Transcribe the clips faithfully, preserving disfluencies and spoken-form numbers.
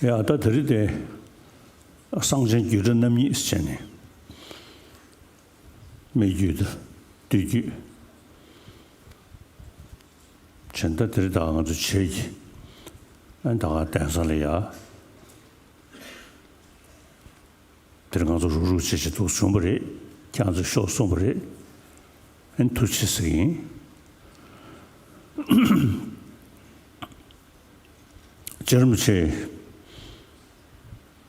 ཡ་ད་དེ་རིང་དེ་གསང་ཆེན་རྒྱུད་གྲྭ་རྣམ་གཉིས་ཟེར་ནས། སྨད་རྒྱུད་དང་སྟོད་རྒྱུད། བྱས་ད་དེ་རིང་ད་ང་ཚོ་བྱེས་ཀྱི་ཨ་ད་ག་གདན་ས་ལ་ཡ། དེར་ང་ཚོ་རུག་རུག་བྱེད་བྱེད་འདུག་བྱུང་བ་རེད། ཁྱེད་ཚོ་ཤོག་གསུངས་པ་རེད། ཨན་ཐུགས་རྗེ་ཆེ་ཟེར་གྱི་ཡིན། རྗེ་རིན་པོ་ཆེ་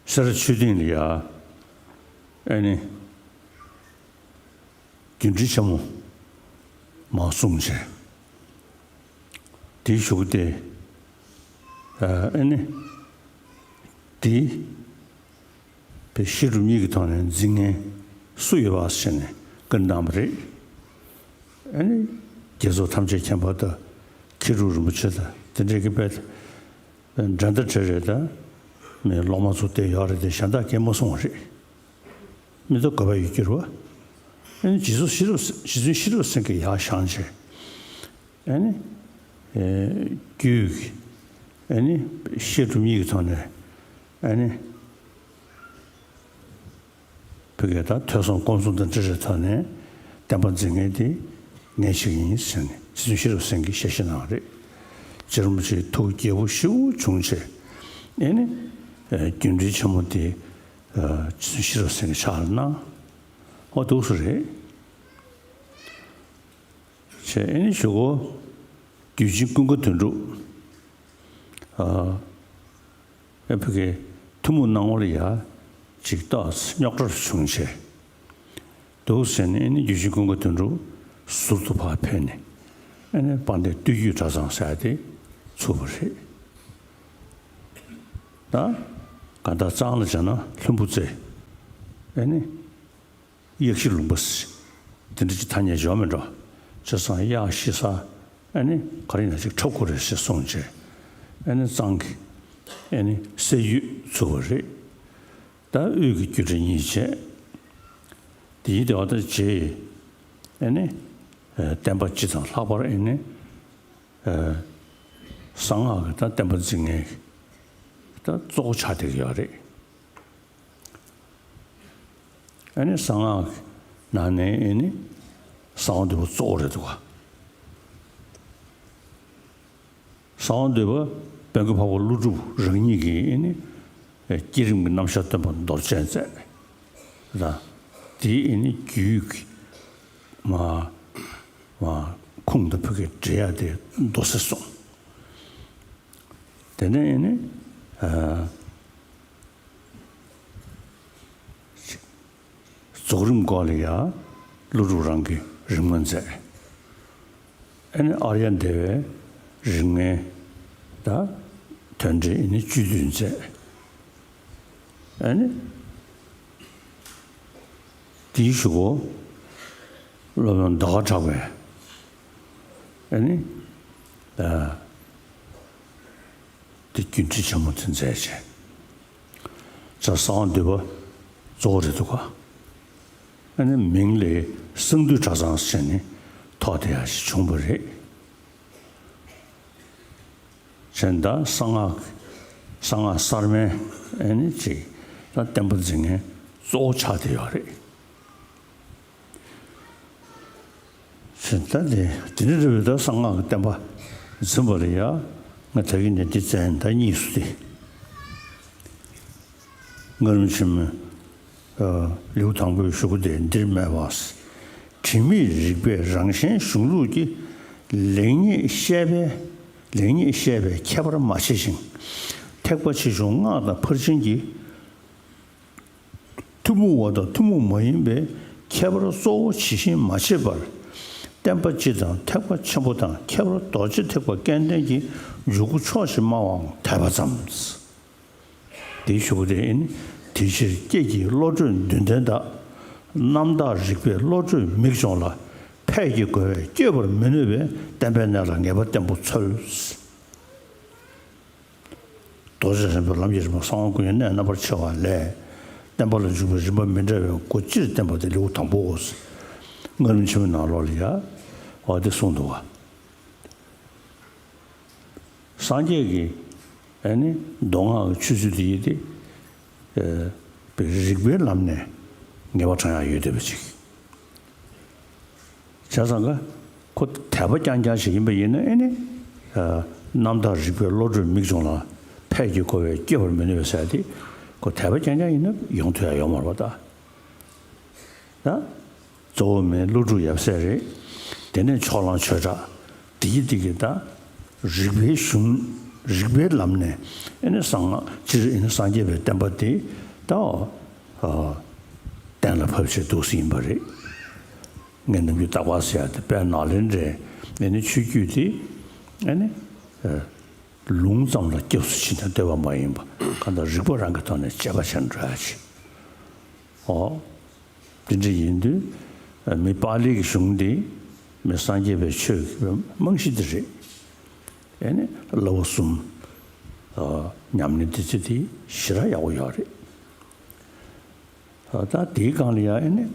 སེ་ར་ཆོས་སྡིངས་ལ་ཡ་ཨ་ནི་རྒྱུད་འགྲེལ་ཆེན་མོ་མར་གསུངས་བྱས། དེའི་གཞུག་དེ་ཨ་ནི་དེ་བའི་བཤད་སྒྲུབ་གཉིས་ཀྱི་ཐོག་ནས་འཛིན་མཁན་སུ་ཡོད་པ་ཟེར་ནས་བཀའ་གནང་བ་རེད། ཨ་ནི་རྒྱལ་ཚོགས་ཐམས་ཅད་མཁྱེན་པ་དང་མཁས་གྲུབ་རིན་པོ་ཆེ་དང་དེ་འདྲའི་གི་དཔེ་འགྲན་ཟླ་བྲལ་རེད། ད་མི་སློབ་མ་ཚོ་དེ་ཡོད་རེད་དེ་གཞན་དག་གིས་མ་གསུངས་པ་རེད། མི་ཚོ་དགོས་པ་ཡོད་ཀྱི་རེད་བ། ཨ་ནི་རྗེ་བཙུན་ཤེས་རབ་རྗེ་བཙུན་ཤེས་རབ་སེང་གེ་ཡར་བཞེངས་བྱས། ཨ་ནི་ཨེ་རྒྱུད་ཀྱི་ཨ་ནི་བཤད་སྒྲུབ་གཉིས་ཀྱི་ཐོག་ནས་ཨ་ནི་བོད་སྐད་དང་ཐོས་བསམ་སྒོམ་གསུམ་དང་འབྲེལ་བའི་ཐོག་ནས་བསྟན་པ་འཛིན་མཁན་དེ་ངས་བྱེད་ཀྱི་ཡིན་ཟེར་ནས་རྗེ་བཙུན་ཤེས་རབ་སེང་གེས་ཞལ་བཞེས་གནང་བ་རེད། རྗེ་རིན་པོ་ཆེའི་ཐུགས་དགྱེས་པོ་ཞེ་པོ་བྱུང་བྱས། ཨ་ནི་ཨེ་རྒྱུད་འགྲེལ་ཆེན་མོ་དེ་ཨ་རྗེ་བཙུན་ཤེས་རབ་སེང་གེ་ཕྱག་ལ་གནང་། ཨོ་འདུག་སེ་རེད། བྱས་ཨ་ནི་གཞུག་གུ་རྒྱུད་ཆེན་ཀུན་དགའ་དོན་གྲུབ་ཨ་ཨེ་ཕ་གི་ཐུན་མོང་སྣང་ངོ་ལ་ཡ་ཅིག་ཏོག་ཙམ་རྙོག་དྲ་བྱུང་བྱས། འདུག་ཟེར་ནས་ཨ་ནི་རྒྱུད་ཆེན་ཀུན་དགའ་དོན་གྲུབ་ཟུར་དུ་ཕར་ཕེབས་ནས་ཨ་ནི་དཔལ་ལྡན་སྟོད་རྒྱུད་གྲྭ་ཚང་ཟེར་ཡ་དེ་ཚུགས་པ་རེད། ད་ག་ད་གཙང་ལ་བྱས་ན་ལྷུན་པོ་རྩེ། ཨ་ནི་གཡག་བཞི་ལུང་པ་ཟེར། དེ་འདྲ་ཅིག་ཐ་སྙད་ཡོད་མེད་འགྲོ། བྱས་ཙང་གཡག་བཞི་ས་ཨ་ནི་ག་རེ་ཡིན་ན་ཅིག་འཁྲབ་དགོས་རེད་ཟེར་གསུངས་བྱས། ཨ་ནི་གཙང་གི་ཨ་ནི་སྲད་ཡུལ་ཚུགས་པ་རེད། ད་དབུས་ཀྱི་རྒྱུད་གྲྭ་གཉིས་བྱས། དེའི་དེ་བ་ད་རྗེ་ཨ་ནི་ཨ་བསྟན་པ་སྤྱི་དང་ལྷག་པར་ཨ་ནི་ཨ་གསང་སྔགས་ཀྱི་ད་བསྟན་པ་འཛིན་མཁན་གྱི་ད་གཙོ་བོ་ཆགས་བསྡད་ཀྱི་ཡོད་རེད། ཨ་ནི་གསང་སྔགས་ཀྱི་ནང་ནས་ཨ་ནི་གསང་བ་འདུས་པ་གཙོ་བོ་རེད་འདུག་ག་གསང་བ་འདུས་པ་དཔལ་མགོན་འཕགས་པ་ཀླུ་སྒྲུབ་རང་ཉིད་ཀྱིས་ཨ་ནི་བསྐྱེད་རིམ་གྱི་རྣམ་གཞག་སྟོན་པ་མདོར་བྱས་མཛད་ནས་ད་དེའི་ཨ་ནི་རྒྱུད་ཀྱི་མ་མ་ཁུངས་དང་ཕ་གི་འབྲེལ་ཡ་དེ་མདོ་སེ་གསུངས། དེ་ནས་ཨ་ནི་ཨ་རྫོགས་རིམ་སྐོར་ལ་ཡང་ཀླུ་སྒྲུབ་རང་གིས་རིམ་ལྔ་མཛད། ཨ་ནི་ཨཱརྱ་དེ་བའི་རིམ་ལྔའི་ད་དོན་འགྲེལ་ཨ་ནི་བཅུད་བསྡུས་མཛད། ཨ་ནི་དེའི་གཞུག་གུ་སློབ་དཔོན་ཟླ་བ་གྲགས་པས་ཨ་ནི་ད། དེ་རྒྱུད་འགྲེལ་ཆེན་མོ་དེ་མཛད་བྱས། ད་གསང་བ་འདུས་པ་གཙོ་བོ་རེད་འདུག་ག་ཨ་ནི་མིང་ལ་གསང་འདུས་གྲྭ་ཚང་ཟེར་ནས་ཐོགས་བསྡད་ཡ་ཞིག་བྱུང་བ་རེད། བྱས་ད་གསང་སྔགས་གསང་སྔགས་གསར་མའི་ཨ་ནི་ཅིག་ད་བསྟན་པ་འཛིན་མཁན་གཙོ་བོ་ཆགས་བསྡད་ཡོད་རེད། ད་དེ་དེ་ནས་རེད་པས། ད་གསང་སྔགས་ཀྱི་བསྟན་པ་འཛིན་པ་ལ་ཡ་ང་ད་གིན་ནས་འདི་བཙལ་ད་གཉིས་སུ་སྟེ། ལྔ་རིམ་ཆེན་མོའི་ལེའུ་དང་པོའི་གཞུག་གུ་དེ་འདིར་སྨྲས་པ། དྲི་མེད་རིག་པའི་རང་གཞན་གཞུང་ལུགས་ཀྱི། ལེགས་ཉེས་བཤད་པའི་ལེགས་ཉེས་བཤད་པའི་ཁྱད་པར་མ་ཕྱེ་ཞིང་། ཐེག་པ་ཆེ་ཆུང་སྔགས་དང་ཕར་ཕྱིན་གྱི། ཐུན་མོང་བ་དང་ཐུན་མོང་མ་ཡིན་པའི་ཁྱད་པར་གཙོ་བོ་ཇི་བཞིན་མ་ཕྱེད་པར། བསྟན་པ་སྤྱི་དང་ཐེག་པ་ཆེན་པོ་དང་ཁྱད་པར་རྡོ་རྗེ་ཐེག་པ་སྐལ་ལྡན་གྱི་འཇུག་སྒོ་ཕྱོགས་བཞིར་སྨྲ་བའང་དད་པ་ཙམ། དེའི་གཞུག་གུ་དེ་ཨིན། དེ་ཕྱིར་སྐྱེས་ཀྱི་བློ་གྲོས་འདུན་ལྡན་དག་རྣམ་དག་རིག་པའི་བློ་གྲོས་མིག་སྦྱོང་ལ། ཕས་ཀྱི་རྒོལ་བས་བསྐྱོད་པར་མི་ནུས་པས་བསྟན་པའི་གནས་ལ་ངེས་པ་བརྟན་པོ་འཚོལ། རྡོ་རྗེ་འཆང་གི་ལམ་གྱི་རིམ་པ་གསང་བ་ཀུན་གྱི་གནད་རྣམ་པར་ཕྱེ་བ་ལས། བསྟན་པ་ལ་འཇུག་པའི་རིམ་པ་མི་འདྲ་བའི་སྒོ་སྤྱིར་བསྟན་པ་སྟེ་ལེའུ་དང་པོའོ། ལྔ་རིམ་ཆེན་མོའི་ནང་ལོགས་ལ་ཡ། འོ་དེ་གསུངས་འདུག་བ། སངས་རྒྱས་ཀྱི་ ཨ་ནི་མདོ་སྔགས་ཀྱི་ཆོས་ཚུལ་དེ་ཡིན་ཏེ། ཨ་རིགས་པའི་ལམ་ནས་ངེས་པ་དྲངས་ཡག་ཡོད་བསྡད་པ་ཅིག་བྱས་ཙང་ཀ་ཁོ་དད་པ་རྐྱང་རྐྱང་ཞིག་ཡིན་པ་ཡིན་ན། ཨ་ནི་ཨ་རྣམ་དག་རིག་པའི་བློ་གྲོས་མིག་བྱུང་ལ། ཕས་ཀྱི་གོ་བས་བསྐྱོད་པར་མི་ནུས་པའི་ཟེར་ཏེ། ཁོ་དད་པ་རྐྱང་རྐྱང་ཡིན་ན་ཡོང་ཐུབ་ཡག་ཡོད་མ་རེད་པ་ད། ད་གཙོ་བོ་མིན་ཀླུ་སྒྲུབ་ཡབ་སྲས་རེད། དེ་ནས་ཕྱོགས་གླང་ཆོས་གྲགས། དེ་ཡི་དེ་གི་ད་རིགས་པའི་གཞུང་། རིགས་པའི་ལམ་ནས་ཨེ་ནི་གསང་སྔགས། སྤྱིར་ཨེ་ནི་སངས་རྒྱས་པའི་བསྟན་པ་དེ་ད་ཨ་གཏན་ལ་ཕབ་བྱས་འདུག་སེ་ཡིན་པ་རེད། ངས་ནམ་རྒྱུན་རྟག་པར་ཟེར་ཡག་དེ། དཔལ་ནཱ་ལེནྡྲའི་ཨེ་ནི་ཆོས་བརྒྱུད་དེ་ཨེ་ནི་ཨ་ལུང་ཙམ་ལ་སྐྱབས་སུ་མཆི་ནས་སྡོད་པ་མ་ཡིན་པ། གང་ལྟར་རིགས་པ་རང་གི་ཐོག་ནས་དཔྱད་པ་བྱས་འགྲོ་ཡག་ཅིག་ཨོ། དེ་འདྲ་ཡིན་དུས་མི་པཱ་ལིའི་གཞུང་འདི་མི་སངས་རྒྱས་པའི་ཆོས་ཀྱི་རྨང་གཞི་འདི་རེད། ཨེ་ནི་བསླབ་པ་གསུམ་ཉམས་ལེན་འདི་ཚོ་དེ་ཞེ་དྲག་ཡག་པོ་ཡོད་རེད། ད་དེའི་སྒང་ལ་ཡང་ཨེ་ནི་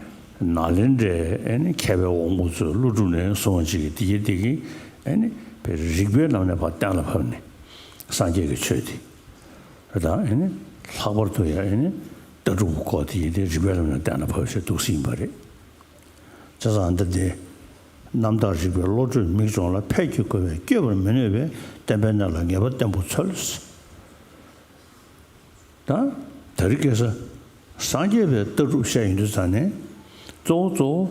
ནཱ་ལེནྡྲའི་ཨེ་ནི་མཁས་པའི་དབང་པོ་ཚོས་ཀླུ་སྒྲུབ་ནས་བཟུང་བ་ཅིག་གིས་དེ་ཡི་དེ་གིས་ཨེ་ནི་རིགས་པའི་ལམ་ནས་ཕར་གཏན་ལ་ཕབ་ནས་སངས་རྒྱས་ཀྱི་ཆོས་དེ། ད་ཨེ་ནི་ལྷག་པར་དུ་ཡང་ཨེ་ནི་ལྟ་གྲུབ་སྐོར་དེ་ཡིན་ཏེ་རིགས་པའི་ལམ་ནས་གཏན་ལ་ཕབ་བྱས་འདུག་སེ་ཡིན་པ་རེད། བྱས་ཙང་འདི་འདི། རྣམ་དག་རིག་པའི་བློ་གྲོས་མིག་བྱུང་ལ། ཕས་ཀྱི་གོ་བས་བསྐྱོད་པར་མི་ནུས་པའི། བསྟན་པའི་གནས་ལ་ངེས་པ་བརྟན་པོ་འཚོལ། ད་དེ་རིང་ཁ་སང་སངས་རྒྱས་པའི་ལྟ་གྲུབ་བཤད་ཡོང་དུས་ཙང་ནས་གཙོ་བོ་གཙོ་བོ་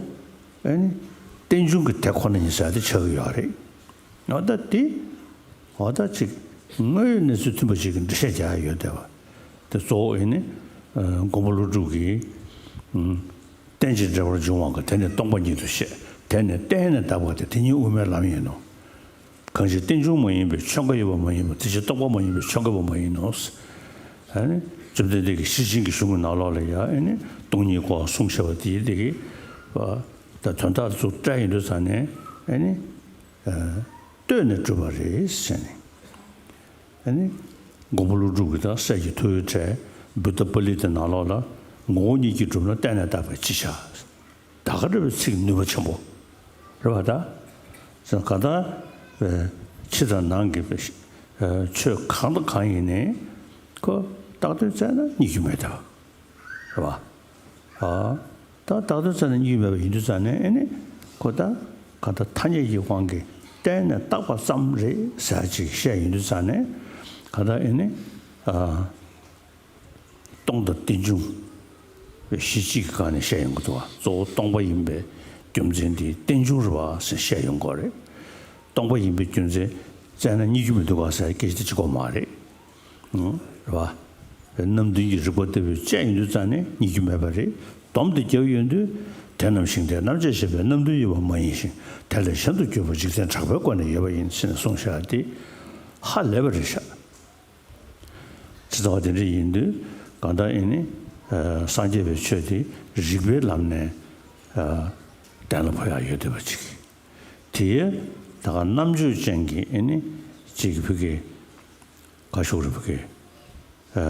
ཨེ་ནི་རྟེན་འབྱུང་གི་དེ་ཁོ་ན་ཉིད་ཟེར་ཏེ་ཆགས་ཀྱི་ཡོད་རེད། འོ་ད་དེ། འོ་ད་ཅིག་དངོས་ཡོད་གནས་ཚུལ་མཐུན་པ་ཞིག་གི་འགྲེལ་བཤད་རྒྱག་ཡ་ཡོད་བསྡད་པ། དེ་གཙོ་བོ་ཨེ་ནི་ཨ་མགོན་པོ་ཀླུ་སྒྲུབ་ཀྱིས་ཨ་རྟེན་ཅིང་འབྲེལ་བར་འབྱུང་བ་དགའ། དེ་ནི་སྟོང་པ་ཉིད་དུ་ཤེས། དེ་ནི་གཏན་ནས་དག་པ་སྟེ། དེ་ཉིད་དབུ་མའི་ལམ་ཡིན་ནོ། གང་ཞིག་རྟེན་འབྱུང་མ་ཡིན་པའི་ཆོས་འགའ་ཡོད་པ་མ་ཡིན་པ། དེ་ཕྱིར་རྟོག་པ་མ་ཡིན་པའི་ཆོས་འགལ་བ་མ་ཡིན་ནོ། ཨ་ནི་བཅོམ་ལྡན་འདས་ཀྱིས་ཤེར་ཕྱིན་གྱི་གཞུང་གི་ནང་ལོགས་ལ་ཡང་ཨ་ནི་སྟོང་ཉིད་སྐོར་གསུངས་བཞག་པ་དེ་ཡི་དེ་གི་ད་དོན་དག་ཚུར་བཀྲལ་ཡོང་དུས་ཙང་ནས་ཨ་ནི་ཨ་ལྟོས་ནས་གྲུབ་པ་རེད་ཟེར་ནས། ཨ་ནི་མགོན་པོ་ཀླུ་སྒྲུབ་ཀྱི་ད་སྲས་ཀྱི་ཐུགས་ཡོད་གྲས་བུདྡྷ་པཱ་ལི་ཏའི་ནང་ལོགས་ལ། ངོ་བོ་ཉིད་ཀྱིས་གྲུབ་ན་གཏན་ནས་དག་པས་ཅི་བྱ། ད་ག་འདྲ་བའི་ཚིག་ནུས་པ་ཆེན་པོ་རེད་བ་ད། གང་ལྟར་ཕྱི་དང་ནང་གི་ཆོས་གང་དང་གང་ཡིན་ནའི་ཁོ་བཏགས་དོན་བཙལ་ན་རྙེད་རྒྱུ་མེད་དོ། རེད་བ། ཨ། ད་བཏགས་དོན་བཙལ་ན་རྙེད་རྒྱུ་མེད་པ་ཡིན་དུས་ཙང་ནས་ཨེ་ནི་ཁོ་ད་གང་ལྟར་ཐ་སྙད་ཀྱི་དབང་གིས་གཏན་ནས་བཏགས་པ་ཙམ་རེད་ཟེར་ཅིག་བཤད་ཡོང་དུས་ཙང་ནས་གང་ལྟར་ཨེ་ནི་ཨ། སྟོང་དང་རྟེན་འབྱུང་གཞི་གཅིག་གི་སྒང་ནས་བཤད་ཡོང་གི་འདུག་བ། གཙོ་བོ་སྟོང་པ་ཡིན་པའི་རྒྱུ་མཚན་དེ་རྟེན་འབྱུང་རེད་བ་ཟེར་བཤད་ཡོང་གི་རེད། སྟོང་པ་ཡིན་པའི་རྒྱུ་མཚན་བཙལ་ན་རྙེད་རྒྱུ་མི་འདུག་ག་ཟེར་སྐད་ཆ་དེ་གཅིག་པོ་མ་རེད། ཨང་། རེད་བ། རྣམ་བདུན་གྱི་རིགས་པ་ལྟ་བུའི་དཔྱད་ཡོང་དུས་ཙང་ནས་རྙེད་རྒྱུ་མེད་པ་རེད། སྡོམ་དེ་རྒྱབ་ཡོང་དུས། དེ་རྣམས་ཤིང་རྟའི་རྣམ་དཔྱད་བྱེད་པའི་རྣམ་བདུན་དབྱེ་བ་མ་ཡིན་ཞིང་། དེ་ལས་གཞན་དུ་གྱུར་པ་འཇིག་རྟེན་གྲགས་པའི་སྒོ་ནས་ཡོད་པ་ཡིན་ཟེར་ནས་གསུངས་བཞག་དེ་ཧ་ལས་པ་རེད་ཤག་ཇི་ལྟ་བ་དེ་འདྲ་ཡིན་དུས་གང་ལྟར་ཨེ་ནི་ཨ་སངས་རྒྱས་པའི་ཆོས་དེ་རིགས་པའི་ལམ་ནས་ཨ་གཏན་ལ་ཕབ་ཡག་ཡོད་བསྡད་པ་ཅིག་དེའི་ད་ག་རྣམ་དཔྱོད་ཅན་གྱི་ཨེ་ནི་ཅིག་བུ་གའི་ག་ཤོག་རེ་བུ་གའི་ཨ་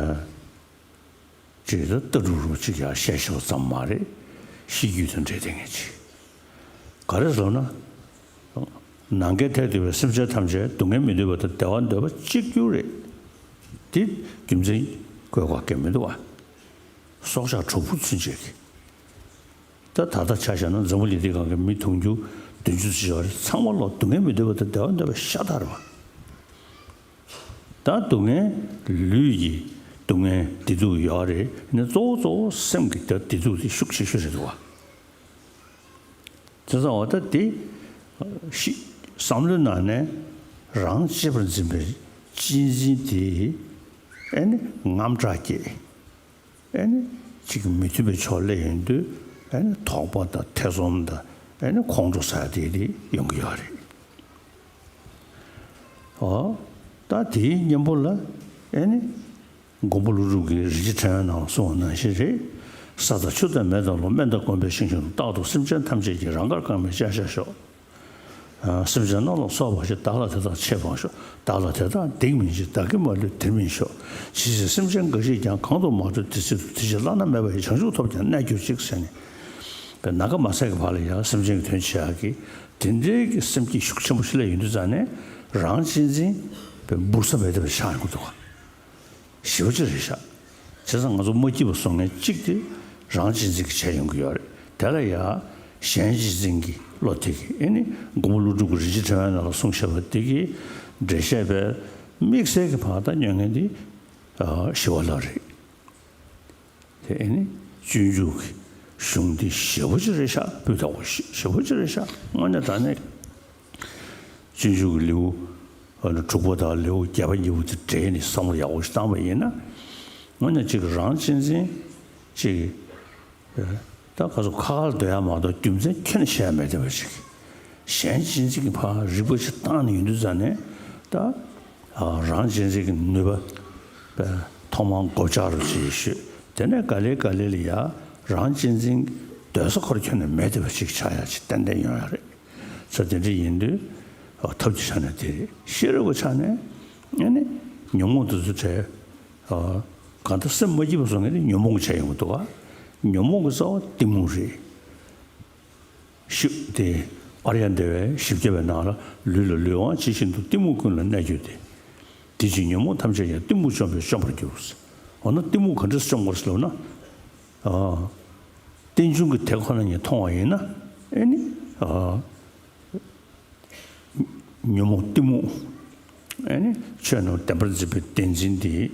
ཅིག་ད་ལྟ་གྲུབ་རུ་ཅིག་ཡང་བཤད་ཤོག་ཙམ་མ་རེད། ཤེས་རྒྱུད་དང་འབྲེལ་ལྡན་ངེས་ཅིག་ག་རེ་ཟེར་ན། ནམ་མཁའི་མཐས་གཏུགས་པའི་སེམས་ཅན་ཐམས་ཅད་སྡུག་བསྔལ་མི་འདོད་པ་དང་བདེ་བ་འདོད་པ་གཅིག་གྱུར་རེད། དེ་རྒྱུ་མཚན་བཀོད་དགོས་གལ་མི་འདུག་བ། སྲོག་ཆགས་གྲོག་ཕུ་ཚུན་ཆད་ཀྱི། ད་ད་ལྟ་ཆ་བཞག་ན་འཛམ་བུ་གླིང་འདིའི་སྒང་གི་མི་དུང་ཕྱུར་བདུན་ཅུ་ཙམ་ཡོད་རེད། ཚང་མ་ལོ་སྡུག་བསྔལ་མི་འདོད་པ་དང་བདེ་བ་འདོད་པ་ཤ་སྟག་རེད་བ། ད་སྡུག་བསྔལ་ལུས་ཀྱི་སྡུག་བསྔལ་བདེ་སྡུག་ཡོད་རེད། ནི་གཙོ་བོ་གཙོ་བོ་སེམས་ཀྱི་བདེ་སྡུག་དེ་ཤུགས་ཆེ་ཤོས་རེད་འདུག་བ། དེ་ཙང་འོ་ད་དེ་ཤི་བསམ་བློའི་ནང་ནས་རང་གཅེས་པར་འཛིན་པའི་གཅེས་འཛིན་དེ་ཨེ་ནི་དངངས་སྐྲག་སྐྱེས། ཨེ་ནི་གཅིག་མི་མཐུན་པའི་ཕྱོགས་སླེབས་ཡོང་དུས་ཨེ་ནི་དོགས་པ་དང་ཐེ་ཚོམ་དང་ཨེ་ནི་ཁོང་ཁྲོ་ཟ་དེ་དེ་ཡོང་གི་ཡོད་རེད། འོ། ད་དེའི་གཉེན་པོ་ལ་ཨེ་ནི་མགོན་པོ་ཀླུ་སྒྲུབ་ཀྱིས་རིན་ཆེན་ཕྲེང་བའི་ནང་གསུངས་པ་ནང་བཞིན་རེད། ས་དང་ཆུ་དང་མེ་དང་རླུང་སྨན་དང་སྐོམ་པའི་ཤིང་བྱུང་དང་། རྟག་ཏུ་སེམས་ཅན་ཐམས་ཅད་ཀྱི་རང་དགར་རྐང་མའི་བཅད་ཤ་ཤོག་ཨ་སེམས་ཅན་རྣམས་ལ་སོགས་པ་ཞིག་བདག་ལ་དེ་དག་ཆེས་ཕངས་ཤོག་བདག་ལ་དེ་དག་སྡིག་མི་འཇིགས། བདག་གིས་མ་ལུས་དེར་མི་ཤོག་ཇི་སྲིད་སེམས་ཅན་འགའ་ཞིག་ཀྱང་། གང་དུ་མ་འགྲོ་དེ་སྲིད་དུ། དེ་ཕྱིར་བླ་ན་མེད་པ་ཡི། བྱང་ཆུབ་ཐོབ་ཀྱང་གནས་གྱུར་ཅིག་ཟེར་ནས། པའི་ནམ་མཁའ་མ་ཟད་ཀྱི་བར་ལ་ཡང་སེམས་ཅན་གྱི་དོན་བྱེད་ཡག་གི་དེ་འདྲའི་གི་སེམས་བསྐྱེད་ཤུགས་ཆེན་པོ་ཞིག་སླེབས་ཡོང་དུས་ཙང་ནས་རང་གཅེས་འཛིན་པའི་འབུར་ས་མེད་པ་ཆགས་ཡོང་གི་འདུག་ཞེ་པོ་ཅིག་རེད་ཤག་བྱས་ཙང་ང་ཚོ་མ་སྐྱིད་པ་བཟོ་མཁན་གཅིག་དེ་རང་གཅེས་འཛིན་གྱིས་བྱས་ཡོང་གི་ཡོད་རེད། དེ་ལ་ཡ་གཞན་གཅེས་འཛིན་གྱི་བློ་དེ་གིས་ཨེ་ནི་མགོན་པོ་ཀླུ་སྒྲུབ་ཀྱི་རིན་ཆེན་ཕྲེང་བའི་ནང་ལ་གསུངས་བཞག་པ་དེ་གི་འགྲེལ་བཤད་པའི་དམིགས་བསལ་གྱི་བར་ད་ཉོན་མཁན་དེ་ཨ་ཞི་བ་ལྷ་རེད། དེ་ཨེ་ནི་སྤྱོད་འཇུག་གི་གཞུང་འདི་ཞེ་པོ་ཅིག་རེད་ཤག་སྤུས་དག་པོ་ཞེ་ཞེ་པོ་ཅིག་རེད་ཤག་དངོས་གནས་དྲང་གནས། སྤྱོད་འཇུག་གི་ལེའུ་ཨ་ནི་དྲུག་པ་དང་ལེའུ་བརྒྱད་པ་གཉིས་པོ་དེ་འགྲེལ་ནས་བསམ་བློ་ཡག་པོ་ཞིག་བཏང་པ་ཡིན་ན། དངོས་གནས་ཅིག་རང་གཅེས་འཛིན་ཅིག་ཨ་ད་ག་ཚོད་ཁ་ཁ་ལ་སྡོད་ཡག་མ་གཏོགས་རྒྱུ་མཚན་ཁྱོན་ནས་བཤད་ཡག་མེད་བསྡད་པ་ཅིག་གཞན་གཅེས་འཛིན་གྱི་ཕར་རིག་པ་ཅིག་བཏང་ནས་ཡོང་དུས་ཙ་ནས་ད་ཨ་རང་གཅེས་འཛིན་གྱི་ནུས་པ་པའི་ཐོག་མར་མགོ་བཅག་རོགས་ཅེས་ཞུས། དེ་ནས་ག་ལེ་ག་ལེ་ལ་ཡ་རང་གཅེས་འཛིན་སྡོད་ས་ཁོ་རང་ཁྱོན་ནས་མེད་བསྡད་པ་ཅིག་ཆགས་ཡག་ཅིག་ཏན་ཏན་ཡོང་ཡག་རེད། ས་དེ་འདྲ་ཡིན་དུས་ཨ་ཐབས་ཀྱི་ཆ་ནས་དེ་རེད། ཤེས་རབ་ཀྱི་ཆ་ནས་ཨ་ནི་ཉོན་མོངས་དེ་ཚོ་བྲལ། ཨ་གང་ལྟར་སེམས་མ་སྐྱིད་པ་བཟོ་མཁན་དེ་ཉོན་མོངས་ཀྱིས་བྱས་ཡོང་གི་འདུག་ག་ཉོན་མོངས་ཀྱི་རྩ་བ་གཏི་མུག་རེད། ཤུ་དེ་ཨཱརྱ་དེ་བའི་བཞི་བརྒྱ་པའི་ནང་ལ་ལུས་ལ་ལུས་དབང་ཇི་བཞིན་དུ་གཏི་མུག་ཀུན་ལ་གནས་གྱུར་ཏེ། དེ་བཞིན་ཉོན་མོངས་ཐམས་ཅད་ཀྱང་གཏི་མུག་བཅོམ་པས་བཅོམ་པར་འགྱུར། འོ་ན་གཏི་མུག་ག་འདྲས་སེ་བཅོམ་དགོས་ཟེར་ལབ་ན། ཨ། རྟེན་འབྱུང་གི་དེ་ཁོ་ན་ཉིད་མཐོང་བ་ཡིན་ན། ཨེ་ནི། ཨ། ཉོན་མོངས་གཏི་མུག་ཨེ་ནི་ཆོས་རྣམས་བདེན་པར་འཛིན་པའི་བདེན་འཛིན་དེ་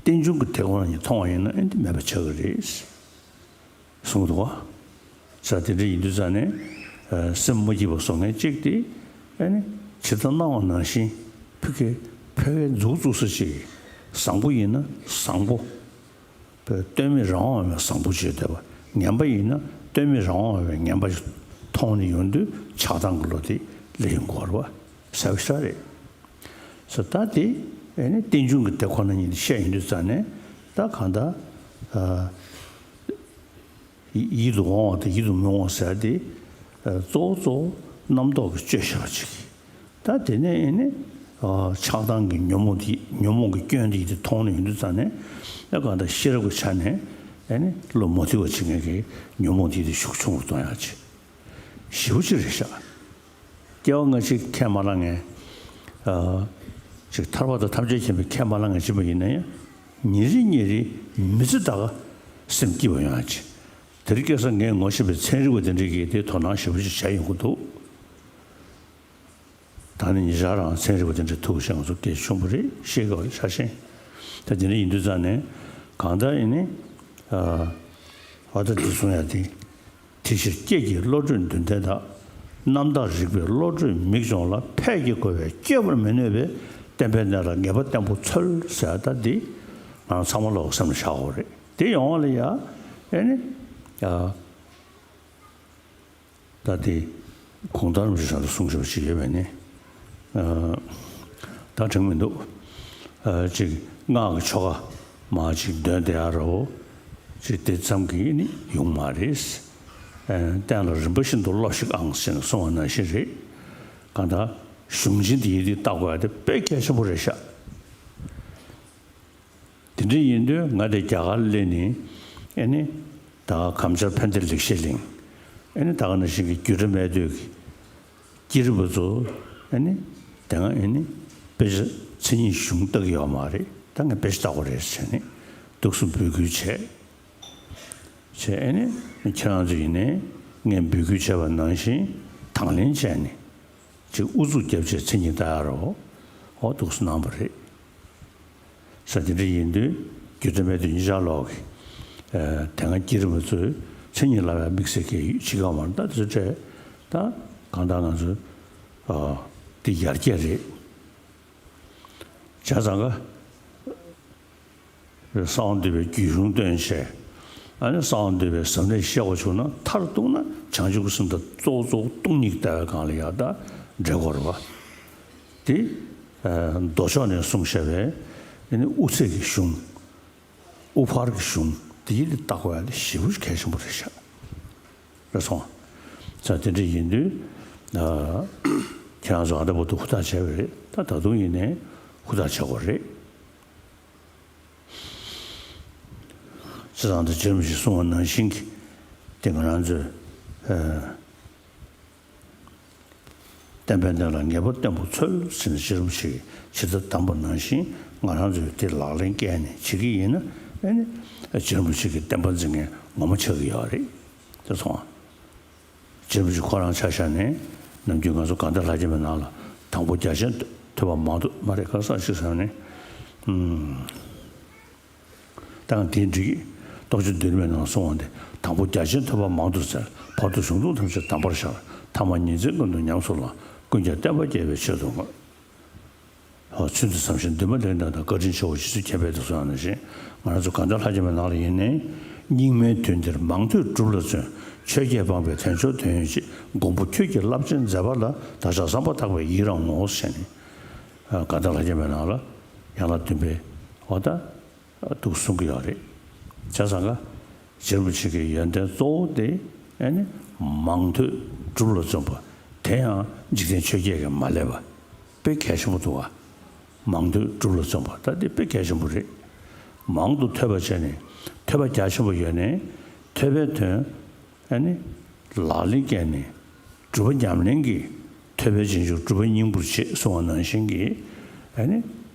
རྟེན་འབྱུང་གི་དེ་ཁོ་ན་ཉིད་མཐོང་བ་ཡིན་ན་ཨེ་འདི་མེད་པ་ཆགས་ཀྱི་རེད། གསུངས་འདུག་བ། ས་དེ་འདྲ་ཡིན་དུས་ཙ་ནས་ཨ་སེམས་མ་སྐྱིད་པ་བཟོ་མཁན་གཅིག་དེ་ཨེ་ནི་ཇི་ལྟར་སྣང་བ་ནང་བཞིན་ཕ་གི་ཕལ་བའི་མཛུབ་བཙུགས་ས་ཅིག་བཟང་པོ་ཡིན་ན་བཟང་པོ། པའི་ལྟོས་མེད་རང་དབང་བའི་བཟང་པོ་བྱས་བསྡད་པ། ངན་པ་ཡིན་ན་ལྟོས་མེད་རང་དབང་བའི་ངན་པ་ཞིག་མཐོང་ནས་ཡོང་དུས་ཆགས་སྡང་གི་བློ་དེ་སླེབས་ཡོང་གི་ཡོད་རེད་བ། གསལ་པོ་ཞེ་དྲག་རེད། ས་ད་དེ་ཨེ་ནི་རྟེན་འབྱུང་གི་དེ་ཁོ་ན་ཉིད་བཤད་ཡོང་དུས་ཙ་ནས་ད་གང་ལྟར་ཨ་ཡིད་དུ་འོང་བ་དང་ཡིད་དུ་མི་འོང་ཟེར་དེ་ཨ་གཙོ་བོ་གཙོ་བོ་རྣམ་རྟོག་གིས་བཅོས་བཞག་པ་ཅིག་ད་དེ་ནས་ཨེ་ནི་ཨ་ཆགས་སྡང་གི་ཉོན་མོངས་དེ་ཉོན་མོངས་ཀྱི་སྐྱོན་དེ་དེ་མཐོང་ནས་ཡོང་དུས་ཙ་ནས་ཨེ་གང་ལྟར་ཤེས་རབ་ཀྱི་ཆ་ནས་ཨེ་ནི་བློ་མ་མཐུན་པ་བྱེད་མཁན་གྱི་ཉོན་མོངས་དེ་དེ་ཤུགས་ཆུང་རུ་གཏོང་ཡག་ཅིག་ཞེ་པོ་ཅིག་རེད་ཤག་སྐྱེ་བ་སྔ་ཕྱི་ཁས་མ་བླངས་མཁན་ཨ་ཅིག་ཐར་པ་དང་ཐམས་ཅད་མཁྱེན་པའི་ཁས་མ་བླངས་མཁན་ཅིག་ཡིན་ན་ཡང་ཉིན་རེ་ཉིན་རེ་མི་ཚེ་ད་ག་སེམས་སྐྱིད་པ་ཡོང་ཡག་ཅིག་དེ་རིང་ཁ་སང་ངས་ངོ་ཤེས་པའི་ཚན་རིག་པ་དེ་འདྲས་ཀྱིས་དེ་དོ་སྣང་ཞེ་པོ་ཅིག་བྱས་ཡོང་གི་འདུག་ད་ནི་ཉེ་ཆར་རང་ཚན་རིག་པ་དེ་འདྲའི་ཐུག་བྱས་ང་ཚོ་སྐད་ཆ་ཆེན་པོ་རེད་བཤད་དགོས་རེད་ཆ་ཤེས། ད་དེ་འདྲ་ཡིན་དུས་ཙང་ནས་གང་ལྟར་ཡིན་ནི་ཨ་ད་འདི་གསུང་ཡ་དེ། དེ་ཕྱིར་སྐྱེས་ཀྱི་བློ་གྲོས་འདུན་ལྡན་དག་རྣམ་དག་རིག་པའི་བློ་གྲོས་མིག་སྦྱོང་ལ་ཕས་ཀྱི་རྒོལ་བས་བསྐྱོད་པར་མི་ནུས་པས་བསྟན་པའི་གནས་ལ་ངེས་པ་བརྟན་པོ་འཚོལ་ཟེར་ད་འདི་ང་རང་ཚང་མ་ལོག་སེམས་ལ་བཞག་དགོས་རེད། དེ་ཡོང་བ་ལ་ཡ་ཨེ་ནི་ཨ། ད་དེ་གུང་ཐང་རིན་པོ་ཆེ་ལ་གསུང་བཞིན་པ་ཞིག་ཡོད་པས་ནི། ཨ་ད་དྲན་མི་འདུག་ཨ་ཅིག་སྔགས་ཀྱི་ཆོ་ག་མར་ཅིག་འདོན་བསྡད་ཡ་རོ། ཅིག་དེ་ཙམ་གྱིས་ནི་ཡོང་མ་རེད། ཨ་བསྟན་ལ་རིམ་པ་བཞིན་དུ་སློབས་ཤིག་ཨང་ཞེས་གསུངས་པ་ནང་བཞིན་རེད། གང་ལྟར་གཞུང་ཆེན་འདི་ཡི་དེ་བལྟ་དགོས་ཡ་དེ་དཔེ་གལ་ཆེན་པོ་རེད་ཤག་དེ་འདྲ་ཡིན་དུས་ང་དེ་རྒྱ་གར་སླེབས་ནས་ཨེ་ནི་ད་གམ་བཅར་ཕན་བདེ་ལེགས་བཤད་གླིང་ཨེ་ནི་ད་ག་ནང་བཞིན་གྱི་རྒྱུད་གྲྭ་སྨད་སྟོད་ཀྱི་བསྐྱེད་རིམ་པ་ཚོ་ཨེ་ནི་དེ་སྔ་ཨེ་ནི་དཔེ་ཆ་མཚན་ཉིད་གཞུང་ལྟ་གི་ཡོད་མ་རེད། ད་ངས་དཔེ་ཆ་ལྟ་དགོས་རེད་ཟེར་ནས་འདུག་སེ་འབོད་སྐུལ་བྱས། བྱས་ཨེ་ནི་ཁྱེད་རང་ཚོ་ཡིན་ནའི་ངས་འབོད་སྐུལ་བྱས་པ་ནང་བཞིན་དང་ལེན་བྱས་ནས། ཅིག་ཨུ་ཚུགས་རྒྱབ་བྱས་མཚན་ཉིད་ལྟ་ཡ་རོ། འོ་འདུག་སེ་གནང་བ་རེད། ས་དེ་འདྲ་ཡིན་དུས་རྒྱུད་གྲྭ་སྨད་སྟོད་གཉིས་ཆར་ལོག་གི་ཨ་དེ་སྔ་བསྐྱེད་རིམ་པ་ཚོས་མཚན་ཉིད་ལབ་ཡ་དམིགས་བསལ་གྱི་ཡོད་ཅི་ག་མ་རེད། ད་དེ་ཚོ་སྤྲད་ད་གང་ལྟར་ང་ཚོ་ཨ་འདི་ཡར་རྒྱས་རེད། བྱས་ཙང་ཀ་གསང་བ་འདུས་པའི་རྒྱུད་གཞུང་བཏོན་བྱས། ཨ་ནི་གསང་བ་འདུས་པའི་ཟབ་གནད་བཤད་དགོས་བྱུང་ན་མཐར་གཏུགས་ན་བྱང་ཆུབ་ཀྱི་སེམས་དང་གཙོ་བོ་གཙོ་བོ་སྟོང་ཉིད་ཀྱི་ལྟ་བའི་སྒང་ལ་ཡང་དག་འབྲེལ་དགོས་རེད་བ། དེ་ཨ་མདོ་ཕྱོགས་ནས་གསུངས་བཞག་པའི་ཨ་ནི་དབུ་ཚད་ཀྱི་གཞུང་། དབུ་ཕར་གྱི་གཞུང་དེ་ཡིན་དེ་བལྟ་དགོས་ཡ་དེ་ཞེ་པོ་གལ་ཆེན་པོ་རེད་ཤག་རེད་སོང་། ས་དེ་འདྲ་ཡིན་དུས་ཨ་ཁྱེད་རང་ཚོ་ཨ་འདྲ་པོ་འདུག་ཧུར་ཐག་བྱས་པ་རེད། ད་ད་དུང་ཡིན་ནའི་ཧུར་ཐག་བྱེད་དགོས་རེད། བྱས་ཙང་དེ་རྗེ་རིན་པོ་ཆེས་གསུངས་པ་ནང་བཞིན་གྱི་དེ་ང་རང་ཚོས་ཨ་ བསྟན་པའི་གནས་ལ་ངེས་པར་བརྟན་པོ་འཚོལ་ཟེར་ནས་རྗེ་རིན་པོ་ཆེ་གིས་ཇི་ལྟར་གདམས་པ་ནང་བཞིན་ང་རང་ཚོས་དེ་ལག་ལེན་བཀལ་ནས་བྱེད་ཀྱི་ཡིན་ན། ཨ་ནི་རྗེ་རིན་པོ་ཆེ་གི་བསྟན་པ་འཛིན་མཁན་ངོ་མ་ཆགས་ཀྱི་ཡོད་རེད། དེ་སོང་ང་། རྗེ་རིན་པོ་ཆེ་ཁོ་རང་ཆ་བཞག་ནས་ནམ་རྒྱུན་ང་ཚོ་དགའ་ལྡན་ལྷ་བརྒྱ་མའི་ནང་ལ་དང་པོ་རྒྱ་ཆེན་ཐོས་པ་མང་དུ་མ་རེད་ག་ས་ཞིག་ཟེར་ནས། ཨུམ། ད་ང་དེའི་འགྲིག་གི། རྟོགས་བརྗོད་མདུན་མའི་ནང་གསུངས་པ་འདི་དང་པོ་རྒྱ་ཆེན་ཐོས་པ་མང་དུ་བཙལ། བར་དུ་གཞུང་ལུགས་ཐམས་ཅད་གདམས་པར་ཤར། ཐ་མ་ཉིན་མཚན་ཀུན་ཏུ་ཉམས་སུ་བླངས། ཀུན་ཀྱང་བསྟན་པ་རྒྱས་པའི་ཆེད་དུ་བསྔོས། ཨོ། ཚུལ་འདི་བསམ་ཞིང་འདུན་མ་ལེགས་གནང་དང་། བཀའ་དྲིན་ཆེའོ་རྗེ་བཙུན་མཁྱེན་པས་དེ་གསུངས་ཡང་ནང་བཞིན། ང་རང་ཚོ་དགའ་ལྡན་ལྷ་བརྒྱ་མའི་ནང་ལ་ཡིན་ནའི་སྙིགས་མའི་དུས་འདིར་མང་ཐོས་སྒྲུབ་ལ་བརྩོན། ཆོས་བརྒྱད་སྤངས་པས་དལ་འབྱོར་དོན་ཡོད་ཅེས། མགོན་པོ་ཁྱོད་ཀྱི་རླབས་ཆེན་མཛད་པ་ལ། བདག་ཅག་བསམ་པ་ཐག་པས་ཡི་རང་ངོ་། ཞེས་ནས། ཨ། དགའ་ལྡན་ལྷ་བརྒྱ་མའི་ནང་ལ་ཡན་ལག་བདུན་པའི་འོ་ད་འདུག་གསུང་གི་ཡོད་རེད། བྱས་ཙང་ཀ་རྗེ་རིན་པོ་ཆེ་གི་ཡོན་ཏན་གཙོ་བོ་དེ་ཨ་ནི་མང་ཐོས་སྒྲུབ་ལ་བརྩོན་པ། དེ་ཡང་འཇིག་རྟེན་ཆོས་བརྒྱད་ཀྱིས་མ་བསླད་པ། དཔེ་གལ་ཆེན་པོ་འདུག་ག་མང་ཐོས་སྒྲུབ་ལ་བརྩོན་པ་ད་དེ་དཔེ་གལ་ཆེན་པོ་རེད། མང་དུ་ཐོས་པ་བྱས་ནས་ཐོས་པ་རྒྱ་ཆེན་པོ་ཡོད་ནས་ཐོས་པའི་དོན་ཨ་ནི་ལག་ལེན་བཀལ་ནས་སྒྲུབ་པ་ཉམས་ལེན་གྱིས་ཐོས་པའི་རྗེས་འཇུག་སྒྲུབ་པ་སྙིང་པོར་བྱེད་གསུངས་པ་ནང་བཞིན་གྱི་ཨ་ནི་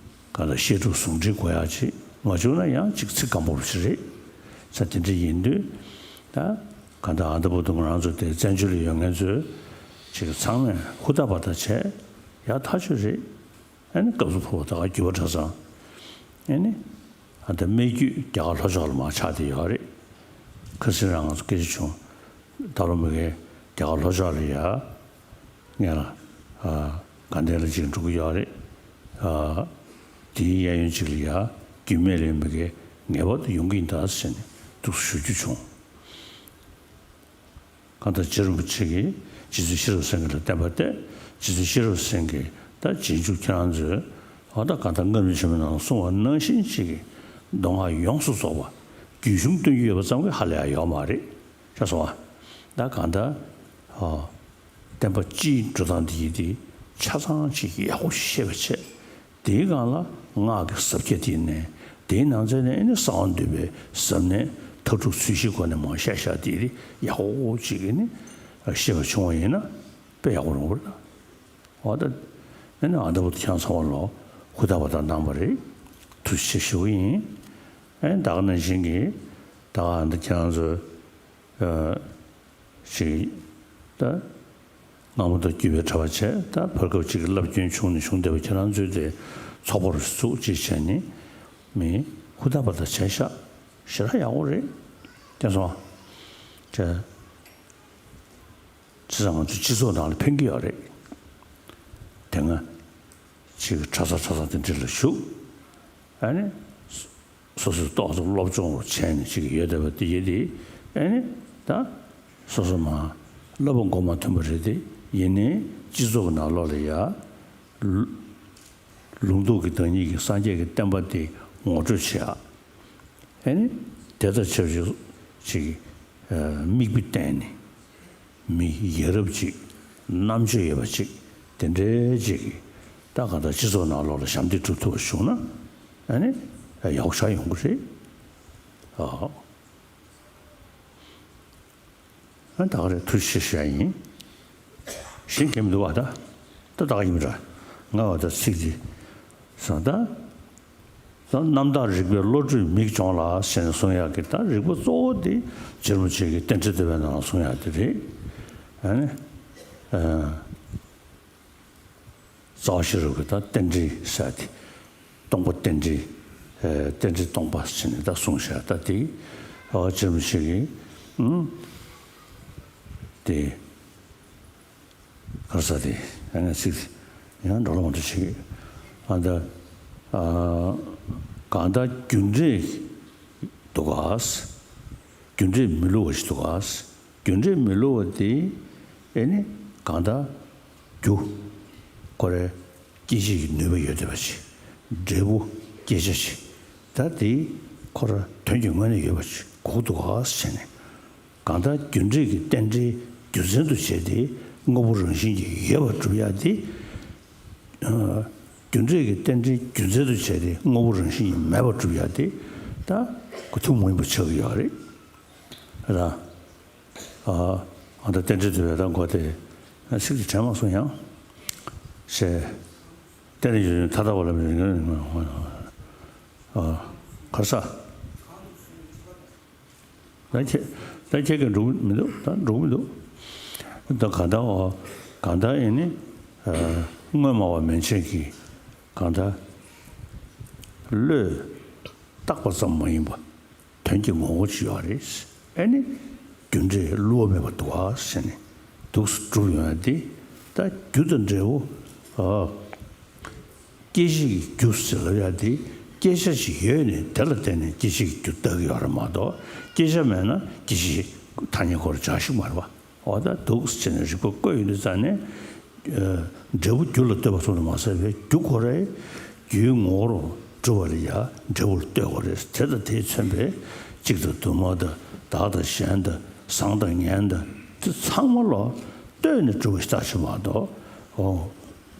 གང་ལྟར་བཤད་སྒྲུབ་ཟུང་འབྲེལ་དགོས་ཡག་ཅིག་མ་བྱུང་ན་ཡང་ཅིག་ཚིག་སྐམ་པོ་ཞིག་རེད། ས་དེ་འདྲ་ཡིན་དུས་ད་གང་ལྟར་ཨ་ད་བར་དུ་ང་རང་ཚོ་དེ་བཙན་བྱོལ་ལ་ཡོད་མཁན་ཚོས་ཅིག་ཚང་མས་ཧུར་ཐག་པ་ཐག་བྱས་ཡག་ཐག་ཆོད་རེད། ཨ་ནི་སྐབས་སུ་བབ་པ་ད་ག་རྒྱུད་པ་གྲྭ་ཚང་། ཨ་ནི་ཨ་ད་སྨད་རྒྱུད་རྒྱ་གར་ལྷོ་ཕྱོགས་ལ་མར་ཆགས་བསྡད་ཡོད་རེད། ཁ་སང་རང་ང་ཚོ་སྐད་ཆ་བྱུང་། ད་ལོ་མ་གི་རྒྱ་གར་ལྷོ་ཕྱོགས་ལ་ཡ་ངས་ལ་ཨ་དགའ་ལྡན་ལ་ཅིག་འགྲོ་གི་ཡོད་རེད། ཨ་དེའི་གཡས་གཡོན་ཅིག་ལ་ཡ་རྒྱུད་སྨད་ལ་ཡོད་མ་གི་ངེས་པར་དུ་ཡོང་གི་ཡིན་ད་ཟེར་ནས་འདུག་སེ་ཞུ་རྒྱུ་བྱུང་། གང་ལྟར་རྗེ་རིན་པོ་ཆེ་གིས་རྗེ་བཙུན་ཤེས་རབ་སེང་གེ་ལ་བསྟན་པ་གཏད། རྗེ་བཙུན་ཤེས་རབ་སེང་གེས་ད་རྗེས་འཇུག་ཁྱེད་རང་ཚོས་ཨ་ད་གང་ལྟར་སྔགས་རིམ་ཆེན་མོའི་ནང་གསུངས་པ་ནང་བཞིན་ཅིག་གི་མདོ་སྔགས་ཡོངས་སུ་རྫོགས་པ་རྒྱུད་གཞུང་སྟོན་རྒྱུ་ཡོད་པ་ཙམ་གྱིས་ཧ་ལས་ཡ་ཡོད་མ་རེད། ཤེས་སོང་ཨ། ད་གང་ལྟར་ཨ་བསྟན་པ་སྤྱིའི་འགྲོ་སྟངས་འདི་ཡིན་ཏེ་ཆ་ཚང་ཅིག་ཡག་པོ་ཤེས་པ་བྱས། དེའི་སྒང་ལ་སྔགས་ཀྱི་ཟབ་ཁྱད་དེ་ནས་དེའི་ནང་ཚན་ནས་ཨེ་ནི་གསང་བ་འདུས་པའི་ཟབ་གནད་མཐའ་དྲུག་ཚུལ་བཞིའི་སྒོ་ནས་མར་བཤད་བཞག་དེ་ཡག་པོ་ཅིག་ཨེ་ནི་ཤེས་པ་བྱུང་བ་ཡིན་ན་དཔེ་ཡག་པོ་རུང་བ་རེད་ད། འོ་ད་ཨེ་ནི་ཨ་ད་བར་དུ་ཁྱེད་ཚང་མ་ལོ་ཧུར་ཐག་པ་དང་གནང་བ་རེད། ཐུགས་རྗེ་ཆེ་ཞུ་གི་ཡིན། ཨེ་ད་ག་ནང་བཞིན་གྱི་ད་ག་ཨ་ད་ཁྱེད་རང་ཚོ་ཨ། ཞིག་ད་སྔ་མོ་དང་བརྒྱུད་པའི་གྲྭ་པ་བྱས། ད་བར་སྐབས་ཅིག་གི་བསླབ་སྐྱོན་བྱུང་ནས་བྱུང་བསྡད་པ་ཁྱེད་རང་ཚོའི་དེ་ཚོགས་པ་རུ་བཙུགས་ཅིག་བྱས་ནས་མི་ཧུར་ཐག་པ་དང་བྱས་ཤག་ཞེ་དྲག་ཡག་པོ་རེད། དེ་སོང་བྱས་ཙང་ང་ཚོ་སྤྱི་ཚོགས་ནང་ལ་ཕན་གྱི་ཡོད་རེད། དེ་སྔ་ཅིག་གི་གྲྭ་ས་གྲྭ་ས་དེ་འདྲ་ལ་ཞུགས། ཨ་ནི། སོ་སོས་ཏོག་ཙམ་སློབ་སྦྱོང་བྱས་ནས་ཅིག་ཡོད་བསྡད་པ་དེ་ཡིན་ཏེ། ཨེ་ནི་ད་སོ་སོ་མ་བསླབ་པ་མགོ་མ་ཐོན་པ་རེད་དེ། ཡིན་ནའི་སྤྱི་ཚོགས་ཀྱི་ནང་ལོགས་ལ་ཡ་ལུ་ལུང་རྟོགས་ཀྱི་བདག་ཉིད་ཀྱི་སངས་རྒྱས་ཀྱི་བསྟན་པ་དེ་ངོ་སྤྲོད་བྱེད་ཡ། ཨེ་ནི་དེ་དང་ཆབས་ཅིག་ཅིག་མིག་དཔེ་བསྟན་ནས། མི་ཡ་རབས་ཅིག་རྣམ་དཔྱོད་ཡོད་པ་ཅིག་དེ་འདྲའི་ཅིག་གིས་ད་གང་ལྟར་སྤྱི་ཚོགས་ནང་ལོགས་ལ་ཞབས་འདེགས་སྒྲུབ་ཐུབ་པ་བྱུང་ན་ཨ་ནི་ཡག་ཤོས་ཡོང་གི་རེད། ཨ་ཨ་ད་ག་རེ་ཐུགས་རྗེ་ཆེ་ཞུ་ཡ་ཡིན། གཞན་གལ་མི་འདུག་བ་ད། ད་ད་ག་ཡིན་པ་འདྲ། ང་བ་ད་ཚིག་འདི་སང་ད། རྣམ་དག་རིག་པའི་བློ་གྲོས་མིག་སྦྱོང་ལ་ཞེས་གསུང་ཡག་གི་ད་རིག་པ་གཙོ་བོ་དེ་རྗེ་རིན་པོ་ཆེ་གི་རྟེན་འབྲེལ་བསྟོད་པའི་ནང་གསུང་ཡག་དེ་རེད། ཨ་ནི། ཨ། རྩ་བ་ཤེས་རབ་ཀྱི་ད་རྟེན་འབྲེལ་ཟེར་དེ། སྟོང་པ་རྟེན་འབྲེལ། ཨ། རྟེན་འབྲེལ་སྟོང་པ་ཟེར་ནས་ད་གསུངས་བཞག་ད་དེ། ཨ། རྗེ་རིན་པོ་ཆེ་གིས། ཨུམ། དེ། ག་རེ་ཟེར་དེ། ཨ་ནི་ཚིག་ཡང་འགྲོ་ལོང་དུ་ཞིག་ཨ་ད། ཨ། གང་ལྟར་རྒྱུ་འབྲས་འདུག་ག་རྒྱུ་འབྲས་མི་བསླུ་བ་ཞིག་འདུག་ག་རྒྱུ་འབྲས་མི་བསླུ་བ་དེ་ཨེ་ནི་གང་ལྟར་རྒྱུ་ཁོ་རའི་སྐྱེད་བྱེད་ཀྱི་ནུས་པ་ཡོད་བསྡད་པ་ཞིག་འབྲས་བུ་སྐྱེད་བྱ་ཞིག་ད་དེ་ཁོ་ར་དོན་གྱི་ངོས་ནས་ཡོད་པ་ཞིག་དགོས་འདུག་ག་ཟེར་ནས། གང་ལྟར་རྒྱུ་འབྲས་ཀྱི་རྟེན་འབྲེལ་རྒྱུ་མཚན་དུ་བྱས་ཏེ་དངོས་པོ་རང་བཞིན་གྱིས་ཡོད་པར་སྒྲུབ་ཡ་དེ། ཨ། རྒྱུ་འབྲས་ཀྱི་རྟེན་འབྲེལ་རྒྱུ་མཚན་དུ་བྱས་ཏེ་དངོས་པོ་རང་བཞིན་གྱིས་མེད་པར་སྒྲུབ་ཡ་དེ་ད་ཁོ་ཐུན་མོང་མིན་པ་ཆགས་ཀྱི་ཡོད་རེད། ར། ཨ། ཨ་ད་རྟེན་འབྲེལ་དུ་བས་ད་མགོ་དེ་ཚིག་དེ་དྲན་མ་སོང་ཡང་། ཞེས། བསྟན་རིག་ཆོས་འབྱུང་མཐའ་དག་པ་ལ་མི་རིང་། ཨ། གར་ས། ད་ཁྱེད་ད་ཁྱེད་ཀྱིས་འགྲུབ་མི་འདུག་ད་འགྲུབ་མི་འདུག་ད་གང་ལྟར་འོ། གང་ལྟར་ཨེ་ནི། ཨ། དངོས་སྨྲ་བ་མན་ཆད་ཀྱིས་གང་ལྟར་བློས་བཏགས་པ་ཙམ་མ་ཡིན་པ། དོན་གྱི་ངོ་བོ་ཅིག་ཡོད་རེད། ཨེ་ནི། རྒྱུ་འབྲས་བསླུ་བ་མེད་པ་འདུག་ཨ་ཟེར་ནས་འདུག་སེ་གྲུབ་ཡོང་ཡ་དེ། ད་རྒྱུ་དང་འབྲས་བུ། ཨ། སྐྱེད་བྱེད་ཀྱི་རྒྱུ་ཟེར་ལབ་ཡ་དེ། སྐྱེད་བྱ་ཞིག་ཡོད་ནས་དེ་ལ་བརྟེན་ནས་སྐྱེད་བྱེད་ཀྱི་རྒྱུ་བཏགས་ཀྱི་ཡོད་རེད་མ་གཏོགས། སྐྱེད་བྱ་མེད་ན་སྐྱེད་བྱེད་ཐ་སྙད་ཁོ་རང་འཇགས་ཤིག་མ་རེད་པ། འོ་ད་འདུག་སེ་བྱས་ནས་རིགས་པ་བཀོད་ཡོང་དུས་ཙང་ནས། ཨ། འབྲས་བུ་རྒྱུ་ལ་ལྟོས་པ་ཙམ་དུ་མ་ཟད་པའི་རྒྱུ་ཁོ་རའི་རྒྱུའི་ངོ་བོར་གྲུབ་པ་ལ་ཡང་འབྲས་བུ་ལ་ལྟོས་དགོས་རེད། དེ་དང་དེས་མཚོན་པའི་གཅིག་དང་དུ་མ་དང་བདག་དང་གཞན་དང་བཟང་དང་ངན་དང་དེ་ཚང་མ་ལ་ལྟོས་ནས་གྲུབ་པ་ཞིག་ལྟ་ཞིག་མ་གཏོགས། འོ།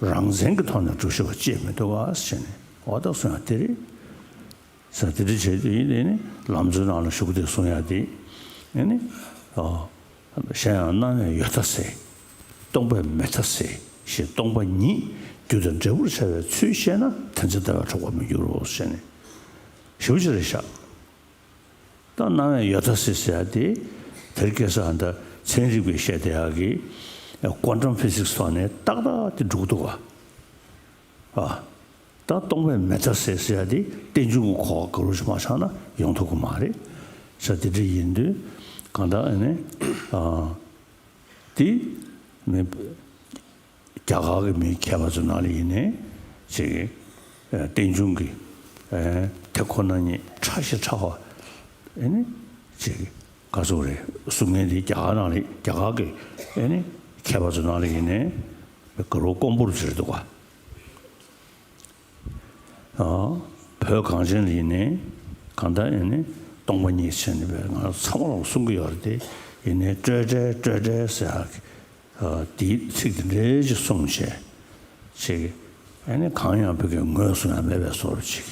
རང་མཚན་གྱི་ཐོག་ནས་གྲུབ་ཞིག་པ་ཅེས་མི་འདུག་ག་ཟེར་ནས། འོ་ད་གསུང་ཡ་དེ་རེད། ས་དེ་འདྲ་བྱས་ཏེ་ཡིན་ནའི་ལམ་གཙོའི་ནང་ལ་ཞུགས་ཏེ་གསུང་ཡ་དེ། ཨེ་ནི། ཨ། གཞན་ཡང་སྣང་བས་ཡོད་མཐའ་སེལ། སྟོང་པས་མེད་མཐའ་སེལ་ཞེས་སྟོང་པ་ཉིད་རྒྱུ་དང་འབྲས་བུར་བྱ་བའི་ཚུལ་བཤད་ན་དོན་ཚན་ལྟ་བས་འཕྲོག་པར་མི་འགྱུར་རོ་ཞེས་ནས་ཞེ་པོ་ཅིག་རེད་ཤག་ད་སྣང་བས་ཡོད་མཐའ་སེལ་ཟེར་ཡ་དེ། དེར་སྐད་ས་འདི་ཚན་རིག་པས་བཤད་བསྡད་ཡག་གི་ཀོན་ཊམ་ཕི་སིག་སི་ཐོག་ནས་ཏག་ཏག་དེ་འགྲུབ་འདུག་ག་ཨ། ད་སྟོང་པས་མེད་མཐའ་སེལ་ཟེར་ཡ་དེ་རྟེན་འབྱུང་གི་གོ་བ་ག་རུ་ཞིག་མ་ཆགས་ན་ཡོང་ཐུབ་ཀྱི་མ་རེད། ས་དེ་འདྲ་ཡིན་དུས་གང་ལྟར་ཨ་ནི། ཨ། དེ་མི་རྒྱ་གར་གྱི་མི་མཁས་པ་ཚོ་ནང་ལ་ཡིན་ནའི་ཅིག་ཨ། རྟེན་འབྱུང་གི་ཨ། དེ་ཁོ་ན་ཉིད་ཕྲ་ཞིང་ཕྲ་བ་ཨ་ནི་ཅིག་ག་ཚོད་རེད་གསུང་མཁན་དེ་རྒྱ་གར་ནང་ལ་རྒྱ་གར་གྱི་ཨ་ནི་མཁས་པ་ཚོ་ནང་ལ་ཡིན་ནའི་ག་རུ་དཀོན་པོ་རུ་བྱེད་འདུག་ག་ཨ། བོད་གངས་ཅན་ལ་ཡིན་ནའི་གང་ལྟར་ཡིན་ནའི་སྟོང་པ་ཉིད་ཟེར་ནས་པས་ང་ཚང་མ་ལ་གསུང་གི་ཡོད་རེད་དེ། ཡིན་ནའི་སྤྲོས་བྲལ་སྤྲོས་བྲལ་ཟེར་ཡག་གི་ཨ། དེའི་ཚིག་དེ་འདྲའི་ཅིག་གསུངས་བྱས་ཅིག་ཨ་ནི་གང་ཡང་བོད་ཀྱི་ངོས་སུ་ཡང་མེད་པའི་བཟོ་འདྲ་ཅིག་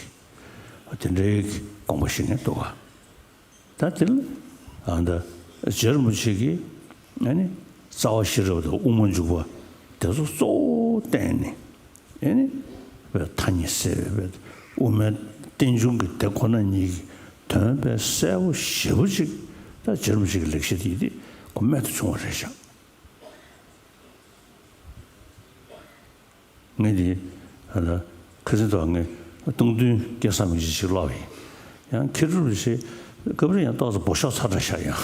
དེ་འདྲའི་དགོངས་པ་བཞེས་མཁན་འདུག་ག་ད་དེ་ལ་ཨ། ད་རྗེ་རིན་པོ་ཆེ་གིས་ཨ་ནི་རྩ་བ་ཤེས་རབ་དང་དབུ་མ་འཇུག་པ་དེ་ཚོ་གཙོ་བོ་བསྟན་ནས་ཨ་ནི་པའི་མཐའ་གཉིས་གསལ་བའི་དབུ་མའི་རྟེན་འབྱུང་གི་དེ་ཁོ་ན་ཉིད་ཀྱི་དོན་པའི་གསལ་པོ་ཞེ་པོ་ཅིག་ད་རྗེ་རིན་པོ་ཆེ་གི་ལེགས་བཤད་དེ་ཡིན་དེ་ཁོ་རྨད་དུ་བྱུང་བ་རེད་ཤག་ངས་འདི་ཨ་ལ་ཁ་སང་ཐོག་ངས་སྟོང་ཐུན་སྐལ་བཟང་མིག་འབྱེད་ཅིག་ཀློག་ཡིན། ཡང་མཁས་གྲུབ་རིན་པོ་ཆེ་སྐབས་རེ་ཡང་ཏོག་ཙམ་འབོ་ཤོག་ཚ་དྲགས་ཤག་ཡང་།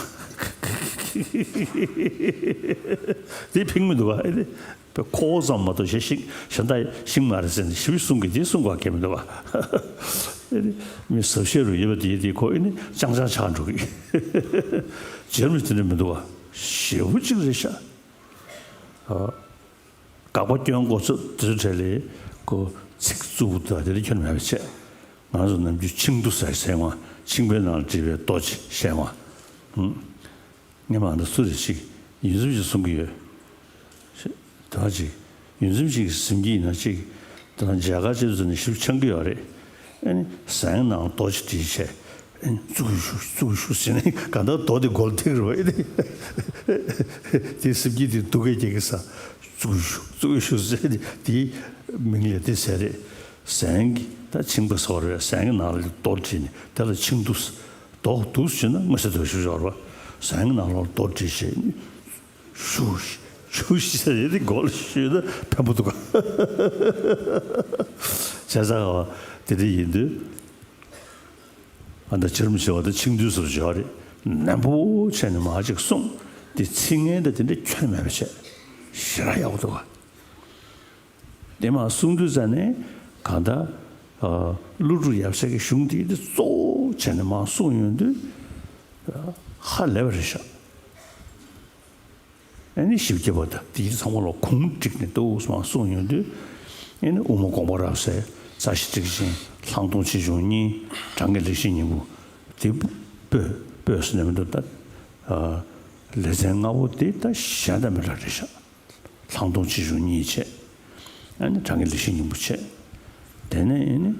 དེ་ཕིག་མི་འདུག་ག་ཨེ་དེ་ཁོ་བོ་ཙམ་མ་གཏོགས་གཞན་ཤིང་གཞན་དག་ཤིང་མ་རེད་ཟེར་ནས་ཞིབ་གསུང་གི་དེ་གསུང་ག་གལ་མི་འདུག་ག་ཨེ་དེ་མི་ཟབ་ཤེས་རུ་ཡོད་པ་དེ་དེ་ཁོ་ཨེ་ནི་ཅང་ཅང་ཆགས་འགྲོ་གི། རྗེ་རིན་པོ་ཆེ་དེ་འདྲ་མི་འདུག་ག་ཞེ་པོ་ཅིག་རེད་ཤག་ཨ། དགག་པ་སྐྱོན་འགོ་ཚུགས་དེ་ཚོའི་གྲས་ལས་ཁོ་ཚིག་རྩུབ་པོ་དང་དེ་འདྲ་ཁྱོན་མེད་པ་བྱས། ང་ཚོ་ནམ་རྒྱུན་ཆིང་ཏུ་ཟེར་ཟེར་བ། ཆིང་པའི་ནང་ལ་བྲིས་པའི་རྡོ་རྗེ་ཟེར་བ། ཧུམ། ངས་མ་འདི་སུ་རེད་ཅིག་ཡུན་ཙམ་ཞིག་གསུང་གི་ཡོད། དེ་བ་ཅིག་ཡུན་ཙམ་ཞིག་གི་ཟིན་གྱི་ཡིན་ན་ཅིག་དེ་ནང་མཇལ་ཁ་བྱེད་དུས་ནས་ཞིབ་ཆང་གི་ཡོད་རེད། ཨ་ནི་ཟན་ནང་རྡོ་རྗེ་བྲིས་བྱས། ཨ་ནི་བཙུགས་ཤུགས་བཙུགས་ཤུགས་ཟེར་ནས་ག་འདྲ་རྡོ་དེ་མགོ་ལ་ཐེག་རེད་བ་ཨེ་དེ། དེ་སེམས་ཀྱི་དེ་སྡུག་སྐད་སྐྱེ་གི་ས། བཙུགས་ཤུགས་བཙུགས་ཤུགས་ཟེར་ནས་དེའི་མིང་ལ་དེ་ཟེར་རེད། ཟན་གྱི་ད་ཆིང་པ་ཟེར་བ་རེད། ཟན་གྱི་ནང་ལ་རྡོ་བྲིས་ནས་དེ་ལ་ཆིང་དུ་རྡོ་འདུག་ཟེར་ན་མི་ཟེར་དུ་ཞུ་ཆོག་རེད་བ། ཟན་གྱི་ནང་ལ་རྡོ་བྲིས་བྱས་ནས། ཤུ་ཤུ་ཤི་ཟེར་ཡས་དེ་མགོ་ལ་ཤུ་ན་ཕན་པོ་འདུག་ག་བྱས་ཙང་དེ་འདྲ་ཡིན་དུས་ཨ་ད་ཕྱིར་མི་བྱེད་པ་དེ་ཆིང་དུས་སུ་བྱེད་པ་རེད། ནན་པོ་བྱས་ནས་མ་ཅིག་གསུངས་དེ་ཚིག་ངན་དེ་དེ་འདྲ་ཁྱོན་མེད་པ་བྱས་ཞེ་དྲག་ཡག་པོ་འདུག་ག་དེ་མ་གསུང་དུས་ཙ་ནས་གང་ལྟར་ཨ་ཀླུ་སྒྲུབ་ཡབ་སྲས་ཀྱི་གཞུང་དེ་དེ་གཙོ་བོ་བྱས་ནས་མ་གསུངས་ཡོང་དུས་ཧ་ལས་པ་རེད་ཤག་ཨ་ནི་ཞིབ་རྒྱས་པ་དང་དེ་ཚང་མ་ལ་གུང་བསྒྲིགས་ནས་ཏོག་ཙམ་མ་གསུངས་ཡོང་དུས་ཨ་ནི་དབུ་མ་དགོངས་པ་རབ་གསལ། རྩ་ཤེ་ཊཱིཀ་ཆེན། ལྷག་མཐོང་ཆེ་ཆུང་གཉིས། གྲངས་ཀྱི་ལེགས་བཤད་སྙིང་པོ། དེ་སྤོས་སྤོས་ཟེར་ནས་མི་འདུག་ད་ཨ་ལེ་ཚན་ལྔ་པོ་དེ་ད་གཞན་དང་མི་འདྲ་རེད་ཤག་ལྷག་མཐོང་ཆེ་ཆུང་གཉིས་བྱས། ཨ་ནི་གྲངས་ཀྱི་ལེགས་བཤད་སྙིང་པོ་བྱས། དེ་ནས་ཨ་ནི་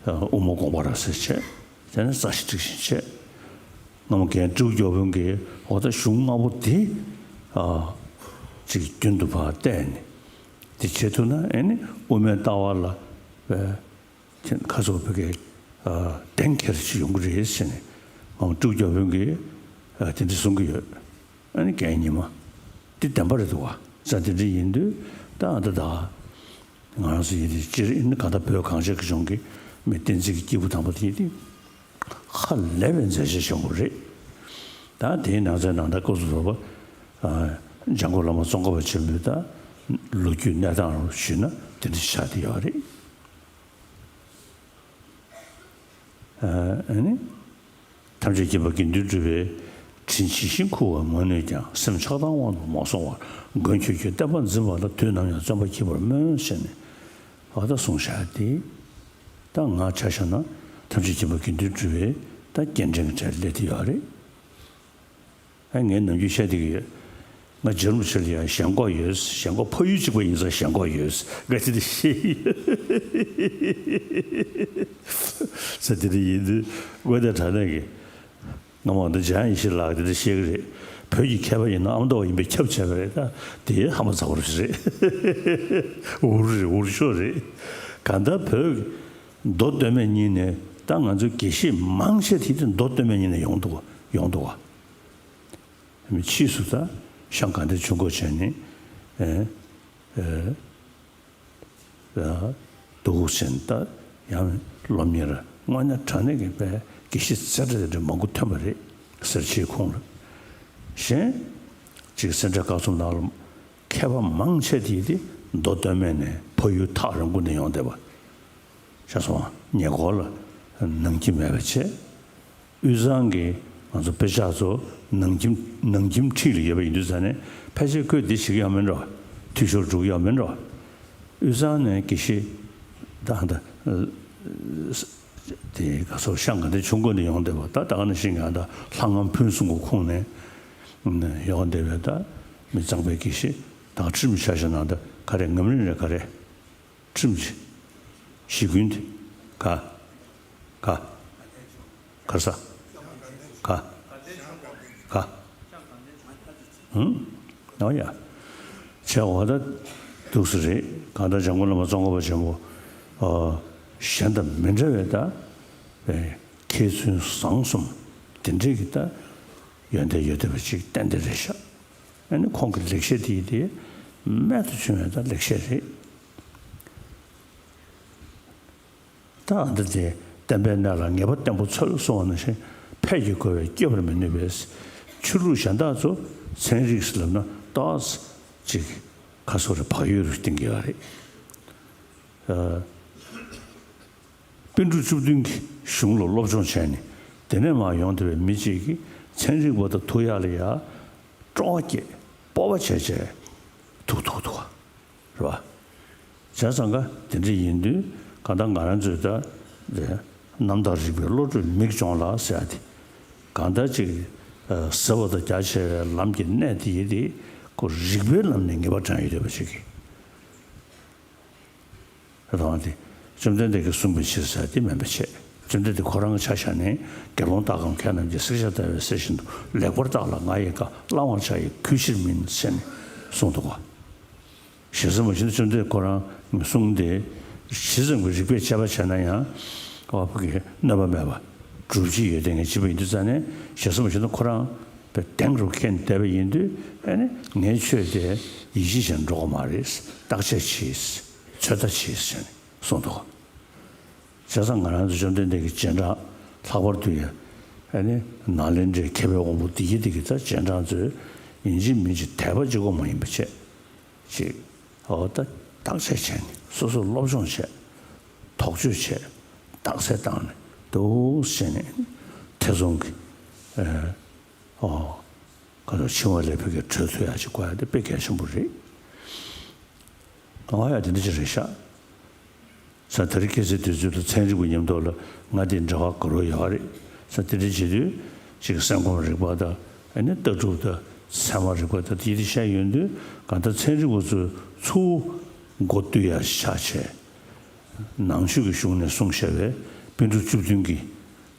དབུ་མ་དགོངས་པ་རབ་གསལ་བྱས། དེ་ནས་རྩ་ཤེ་ཊཱིཀ་ཆེན་བྱས། སྔ་མོ་རྒན་སྤྲེའུ་སྐྱོར་དཔོན་གྱིས་འོ་ད་གཞུང་ལྔ་པོ་དེ་ཨ་ཅིག་རྒྱུན་དུ་ཕར་བལྟས་ནས་ དེ་བྱེད་ཐུབ་ན་ཨེ་ནི་དབུ་མའི་ལྟ་བ་ལ་ཨེ་ཁ་སོགས་བོད་སྐད་གདེང་འཁེལ་ཞིག་ཡོང་གི་རེད་ཟེར་ནས་ང་སྤྲུལ་སྐྱོབ་དཔོན་གྱིས་དེ་འདྲ་གསུང་གི་ཡོད། ཨ་ནི་རྒན་ཉི་མ། འདི་བདེན་པ་རེད་འདུག་བ། ས་དེ་འདྲ་ཡིན་དུས་ད་ཨ་ད་ད། ང་རང་ཚོ་ཡིན་དུས་སྤྱིར་ཨིན་ག་ད་བོད་གངས་ཅན་གྱི་ལྗོངས་ཀྱི་མི་བསྟན་འཛིན་གྱི་སྐྱེས་བུ་དམ་པ་དེ་དེ་ཧ་ལས་པའི་མཛད་རྗེས་ཆེན་པོ་རེད། ད་དེའི་ནང་ཚན་ནང་ད་སྐུ་གཟུགས་རོགས་པ་འཇམ་མགོན་བླ་མ་ཙོང་ཁ་པ་ཆེན་པོའི་ད་ལོ་རྒྱུས་གནས་སྟངས་རུ་ཞུས་ན་དེ་འདྲ་ཆགས་བསྡད་ཡོད་རེད། ཨ་ནི། ཐམས་ཅད་མཁྱེན་པ་དགེ་འདུན་གྲུབ་པའི་དྲིན་ཇི་བཞིན་འཁུར་བར་མ་ནུས་ཀྱང་སེམས་ཆགས་སྡང་དབང་དུ་མ་སོང་བར་མགོན་ཁྱོད་ཀྱི་བསྟན་པ་འཛིན་པ་ལ་དུས་ནམ་ཡང་བརྩོན་པ་བགྱིད་པར་སྨོན་ཞེས་ནས་བ་ད་གསུངས་བཞག་སྟེ། ད་ང་ཆ་བཞག་ན་ཐམས་ཅད་མཁྱེན་པ་དགེ་འདུན་གྲུབ་པའི་ད་སྐྱེ་ཕྲེང་གི་གྲས་སླེབས་ཀྱི་ཡོད་རེད། ཨ་ངས་ནམ་རྒྱུན་བཤད་བསྡད་ཀྱི་ཡོད། ང་རྗེ་རིན་པོ་ཆེ་ལ་ཡང་ཞེན་ཁོག་ཡོད། ཞེན་ཁོག་ཕ་ཡུལ་གཅིག་པ་ཡིན་ཙང་ཞེན་ཁོག་ཡོད། ང་དེ་འདྲ་བཤད་ཀྱི་ཡོད། ས་དེ་འདྲ་ཡིན་དུས་དངོས་གནས་དྲང་གནས་ཀྱི་ང་མང་དུ་འཇང་ཡེ་ཤེས་ལགས་དེ་འདྲ་བཤད་ཀྱི་རེད། བོད་ཀྱི་མཁས་པ་ཡིན་ན་ཨ་མདོ་བ་ཡིན་པས་ཁྱབ་བྱས་པ་རེད། ད་དེ་ཧ་མ་ཚ་བ་རེད། འུར་རེད། འུར་ཤོར་རེད། གང་ལྟར་བོད་མདོ་སྟོད་སྨད་གཉིས་ནས་ད་ང་ཚོའི་དགེ་བཤེས་མང་ཆེ་དེ་དེ་མདོ་སྟོད་སྨད་གཉིས་ནས་ཡོང་འདུག་ཡོང་འདུག་བ། ཕྱིས་སུ་ད་ཤང་དགའ་ལྡན་ཆོས་འཁོར་བྱས་ནས་ཨེ་ཨེ་ཨེ་འདུག་ཟེར་ནས་ད་ཡང་སློབ་གཉེར་དངོས་གནས་དྲང་གནས་ཀྱི་དཔེ་དགེ་བཤེས་རྩེ་གྲས་དེ་འདྲ་མང་པོ་ཐོན་པ་རེད། སེར་བྱེས་ཁོང་ལ་གཞན་ཅིག་སེ་འབྲས་དཀར་གསུམ་ནང་ལ་མཁས་པ་མང་ཆེ་དེ་དེ་མདོ་སྟོད་སྨད་ནས་ཕ་ཡུལ་ཐག་རིང་པོ་ནས་ཡོང་བསྡད་པ། ཤ་སོང་ཉེ་འཁོར་ལ་ནང་ཁྱིམ་མེད་པ་བྱས། དབུས་གཙང་གི་ང་ཚོ་དཔེ་ཆ་ཚོ་ནང་ཁྱིམ་ནང་ཁྱིམ་འཁྲིས་ལ་ཡོད་པ་ཡིན་དུས་ཙང་ནས་ཕལ་ཆེར་ཁོས་འདི་བྱེད་ཀྱི་ཡོད་མིན་འགྲོ། འཐུས་ཤོར་འགྲོ་གི་ཡོད་མིན་འགྲོ། དབུས་གཙང་ནས་དགེ་བཤེས་ད་ད་དེ་ག་སོ་ཤང་ག་དེ་ཆུང་དགོན་དུ་ཡོང་བསྡད་པ་ད་ད་ག་ནང་བཞིན་ང་ད་ལྷ་ངམ་ཕུན་སུམ་གྱི་ཁོངས་ནས་ཡོང་བསྡད་པའི་ད་མི་གཙང་པའི་དགེ་བཤེས་ད་ཁྲིམས་ཆ་བཞག་ན་ད་ག་རེ་ངམ་རིང་རེད་ག་རེ། ཁྲིམས་ཀྱི་གཞི་ཀུན་དེ་ག་ག་གར་ས་ག་ག་ཧུམ། ཨོ་ཡ། བྱས་འོ་ད་འདུག་སེ་རེད། གང་ལྟར་འཇམ་མགོན་བླ་མ་ཙོང་ཁ་པ་ཆེན་པོ་ཨ་གཞན་དང་མི་འདྲ་བའི་ད་མཁས་བཙུན་བཟང་གསུམ་དེ་འདྲའི་གི་ད་ཡོན་ཏན་ཡོད་བསྡད་པ་ཅིག་གཏན་གཏན་རེད་ཤག་ཨ་ནི་ཁོང་གི་ལེགས་བཤད་དེ་ཡི་དེ་རྨད་དུ་བྱུང་བའི་ད་ལེགས་བཤད་རེད། ད་ཨ་འདི་དེ་བསྟན་པའི་གནས་ལ་ངེས་པ་བརྟན་པོ་འཚོལ་གསུང་བ་ནང་བཞིན་ཕས་ཀྱིས་གོ་བས་བསྐྱོད་པར་མི་ནུས་པས། ཆོས་ལུགས་གཞན་དག་ཚོ་ཚན་རིག་ཟེར་ལབ་ན་ཏོག་ཙམ་ཅིག་ཁ་སོ་རེ་བག་ཡོད་རུ་གཏིང་གི་ཡོད་རེད། ཨ་པཎ་གྲུབ་བཅུ་བདུན་གྱི་གཞུང་ལ་སློབ་སྦྱོང་བྱས་ནས་དེ་ནས་མར་ཡོང་བསྡད་པའི་མི་གཅིག་གིས་ཚན་རིག་པ་དང་ཐུག་ཡག་ལ་ཡ་སྤྲོ་བ་སྐྱེས་སྤོབས་པ་བྱས་བྱས་ཐུག་ཐུག་ཐུག་རེད་བ། བྱས་ཙང་ཀ་དེ་འདྲ་ཡིན་དུས་གང་ལྟར་ང་རང་ཚོས་ད་དེ་རྣམ་དག་རིག་པའི་བློ་གྲོས་མིག་སྦྱོང་ལ་ཟེར་ཡ་དེ་གང་ལྟར་ཅིག་ཟབ་པ་དང་རྒྱ་ཆེ་བའི་ལམ་གྱི་གནད་དེ་ཡིན་ཏེ་ཁོ་རིག་པའི་ལམ་ནས་ངེས་པ་དྲངས་ཡོད་བསྡད་པ་ཞིག་གིས། རང་དེ་བཅོམ་ལྡན་འདས་ཀྱིས་གསུངས་པའི་ཕྱིར་ཟེར་དེ་མིན་པ་བྱས། བཅོམ་ལྡན་འདས་ཁོ་རང་གི་ཆ་བཞག་ནས་དགེ་སློང་དག་གམ་མཁས་རྣམས་ཀྱིས་བསྲེགས་བཅད་བརྡར་བའི་གསེར་བཞིན་དུ་ལེགས་པར་བརྟགས་ལ་ང་ཡི་བཀའ་བླང་བར་བྱ་ཡི་གུས་ཕྱིར་མིན་ཟེར་ནས་གསུངས་འདུག་གོ། ཞེ་ས་མ་ཞེ་ན་བཅོམ་ལྡན་འདས་ཁོ་རང་གསུངས་ཏེ་ཇི་ཙམ་གྱི་རིགས་པས་དཔྱད་པ་བྱས་ན་ཡང་ཨ་ཕ་གི་གནོད་པ་མེད་པ་སྒྲུབ་བྱེད་ཡོད་དེ་ངས་བྱས་པ་ཡིན་དུས་ཙང་ནས་ཞེ་ས་མ་ཞེ་ན་ཁོ་རང་དཔེ་གདེང་རུ་འཁེལ་བསྡད་པ་ཡིན་དུས་ཨ་ནི་ངའི་ཆོས་དེ་ཡིད་ཆེས་བྱས་འགྲོ་གི་མ་རེད། བརྟག་དཔྱད་བྱེད། ཚོད་ལྟ་བྱེད་ཟེར་ནས་གསུངས་འདུག་བྱས་ཙང་ང་རང་ཚོ་བཅོམ་ལྡན་འདས་ཀྱི་རྗེས་འབྲང་ལྷག་པར་དུ་ཡང་ཨ་ནི་ནཱ་ལེནྡྲའི་མཁས་པའི་དབང་པོ་འདི་ཡི་འདི་གི་ད་རྗེས་འབྲང་ཚོས་ཡིན་གཅིག་མིན་གཅིག་དད་པ་གཅིག་པོ་མ་ཡིན་པ་བྱས་ཅིག་འོ་ད་བརྟག་དཔྱད་བྱས་ནས་སོ་སོ་སློབ་སྦྱོང་བྱས། དོགས་གཅོད་བྱས། རྟགས་གསལ་བཏང་ནས་འདུག་བྱས་ནས་ཐེ་ཚོམ་གྱི་ཨ་ཨོ། ཁ་ཐོག་འཆིང་བ་ལས་ཕ་གིར་གྲོལ་ཐུབ་ཡག་ཅིག་དགོས་ཡག་དེ་དཔེ་གལ་ཆེན་པོ་རེད། ཨོ་ཡ་དེ་འདྲ་ཅིག་རེད་ཤག་ས་དེ་རིང་ཁ་སང་དུས་ཚོད་ལ་ཚན་རིག་པ་མཉམ་དུ་ལ་ང་དེ་འབྲེལ་བ་དགའ་རབ་ཡོད་རེད། ས་དེ་འདྲ་བྱེད་དུས་ཅིག་སེམས་ཁམས་རིག་པ་དང་ཨ་ནི་ལྟ་གྲུབ་དང་ཚད་མ་རིག་པ་དང་དེ་དེ་བཤད་ཡོང་དུས་གང་ལྟར་ཚན་རིག་པ་ཚོས་ཚུར་མགོ་བཏུད་ཡག་ཆགས་བྱས། ནང་ཆོས་ཀྱི་གཞུང་ནས་གསུངས་བཞག་པའི་པཎ་གྲུབ་བཅུ་བདུན་གྱི་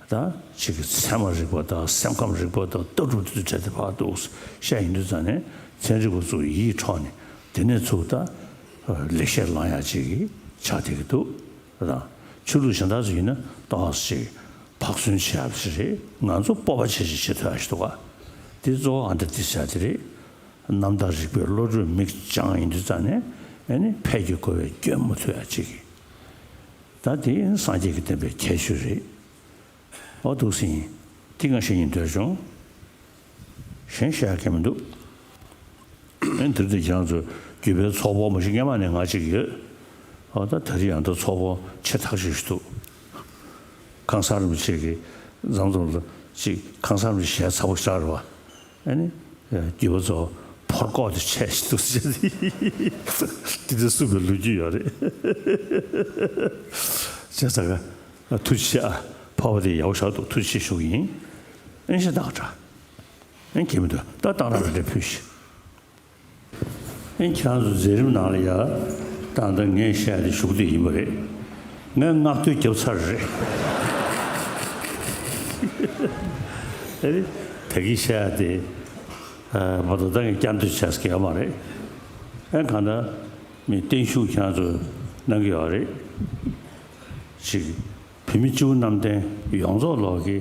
ད་ཅིག་གི་ཚད་མ་རིག་པ་དང་སེམས་ཁམས་རིག་པ་དང་ལྟ་གྲུབ་དེ་ཚོ་འབྲེལ་ཏེ་ཕར་འདུག་བཤད་ཡིན་དུས་ཙང་ནས་ཚན་རིག་པ་ཚོ་ཡིད་འཕྲོག་ནས་དེ་ནས་ཚུར་ད་ ལེགས་བཤད་ལེན་ཡག་ཅིག་ཆགས་བསྡད་ཀྱི་འདུག་ད། ཆོས་ལུགས་གཞན་དག་ཚོ་ཡིན་ན་ཏོག་ཙམ་ཅིག་ཕག་སུན་ཆེ་ཡག་ཅིག་རེད། ང་ཚོ་སྤོབས་པ་ཆེ་ཆེ་བྱེད་ཐུབ་ཡག་ཅིག་འདུག་ག་དེ་གཙོ་བོ་ཨ་འདྲ་དེ་བྱ་དེ་རེད། རྣམ་དག་རིག་པའི་བློ་གྲོས་མིག་བྱང་ཡིན་དུས་ཙང་ནས་ཨ་ནི་ཕས་ཀྱི་རྒོལ་བས་སྐྱོན་མི་ཐུབ་ཡག་ཅིག་ད་དེ་སངས་རྒྱས་ཀྱི་བསྟན་པའི་ཁྱད་ཆོས་རེད། ཨོ་འདུག་སེ་ཡིན། དེ་ང་བཤད་སྙིང་འདོད་བྱུང་། གཞན་བཤད་ཡག་གང་མི་འདུག་ཨེ་འདིར་དེ་ཁྱེད་རང་ཚོ་བརྒྱུད་པའི་ཚོགས་པ་མ་གཞི་སྔོན་མ་ནས་ང་གཅིག་ཡོད། ཨོ་ད་ད་རེས་ཡང་ད་ཚོགས་པ་ཆེ་ཐག་ཆོད་ཞིག་འདུག་ཁང་གསར་རིན་པོ་ཆེ་གི་འཛོམས་འཛོམས་ལ་ཅིག་ཁང་གསར་རིན་པོ་ཆེ་ཞལ་ཚ་པོ་ཞིག་རེད་བ། ཨ་ནི་བརྒྱུད་པ་ཚོ་ཕོར་ཀོག་དེ་ཆད་ཞིག་འདུག་ཟེར། དེ་དེ་བསུབ་པའི་ལོ་རྒྱུས་ཡོད་རེད། བྱས་ཙང་ག་ཐུགས་རྗེ་ཆེ། ཨ་ཕོར་པ་དེ་ཡག་པོ་ཞིག་འདུག་ཐུགས་རྗེ་ཆེ་ཞུ་གི་ཡིན། ཨེ་ཤ་ད་ག་དྲ། ཨེ་གལ་མི་འདུག་ད་གཏང་རག་རེ་རེ་ཕུལ་ཞིག་ཨེ་ཁྱེད་རང་ཚོ་མཛད་རིམ་ནང་ལ་ཡ། ད་ལྟ་ངས་བཤད་དེ་གཞུག་དེ་ཡིན་པ་རེད། ངས་བསྔགས་བསྟོད་བརྒྱབ་ཚར་རེད། ཨེ་ད་གིན་བཤད་དེ་མ་གཏོགས་ད་ངས་བསྐྱར་ཟློས་བྱས་ཀྱི་ཡོད་མ་རེད། ཨེ་གང་ལྟར་མི་བརྟན་བཞུགས་ཁྱེད་རང་ཚོ་གནང་གི་ཡོད་རེད། ཅིག་བོད་མི་སྤྱི་བོ་གནམ་བསྟན་ཡོངས་རྫོགས་ལོག་གི་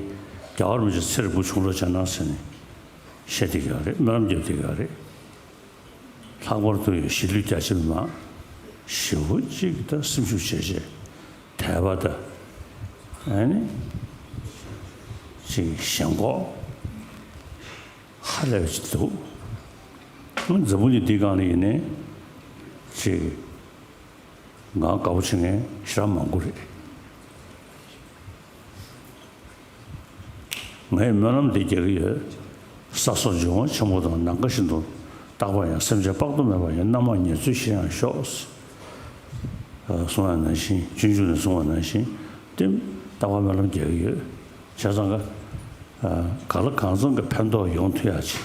རྒྱལ་བ་རིན་པོ་ཆེ་ཚེ་རིང་པོ་བྱུང་རོགས་བྱས་གནང་ཟེར་ནས་བཤད་བསྡད་ཀྱི་ཡོད་རེད། སྨོན་ལམ་རྒྱབ་བསྡད་ཀྱི་ཡོད་རེད། ལྷག་པར་དུ་གཞིས་ལུས་རྒྱ་ཆེ་མི་མང་ཞེ་པོ་ཅིག་ད་སེམས་ཤུགས་ཆེ་ཆེ་དད་པ་དང་ཨ་ནི་ཅིག་ཞེན་ཁོག་ཧ་ལས་པ་ཅིག་འདུག་འཛམ་བུ་གླིང་འདིའི་སྒང་ལ་ཡིན་ནའི་ཅིག་ང་དགའ་པོ་བྱེད་མཁན་ཞེ་དྲག་མང་པོ་རེད། ངས་སྨོན་ལམ་འདི་རྒྱག་གི་ཡོད། ས་སོགས་འབྱུང་བ་ཆེན་པོ་དང་ནམ་མཁའ་བཞིན་དུ་རྟག་པར་ཡང་སེམས་ཅན་དཔག་ཏུ་མེད་པ་ཡི་རྣམ་མང་ཉེར་འཚོའི་གཞི་ཡང་ཤོག་གསུང་བ་ནང་བཞིན་སྤྱོད་འཇུག་ནས་གསུང་བ་ནང་བཞིན་ཏེ་རྟག་པར་སྨོན་ལམ་རྒྱག་གི་ཡོད། བྱས་ཙང་ག་ག་ལ་གང་འཚམ་གྱི་ཕན་ཐོགས་ཡོང་ཐུབ་ཡག་ཅིག་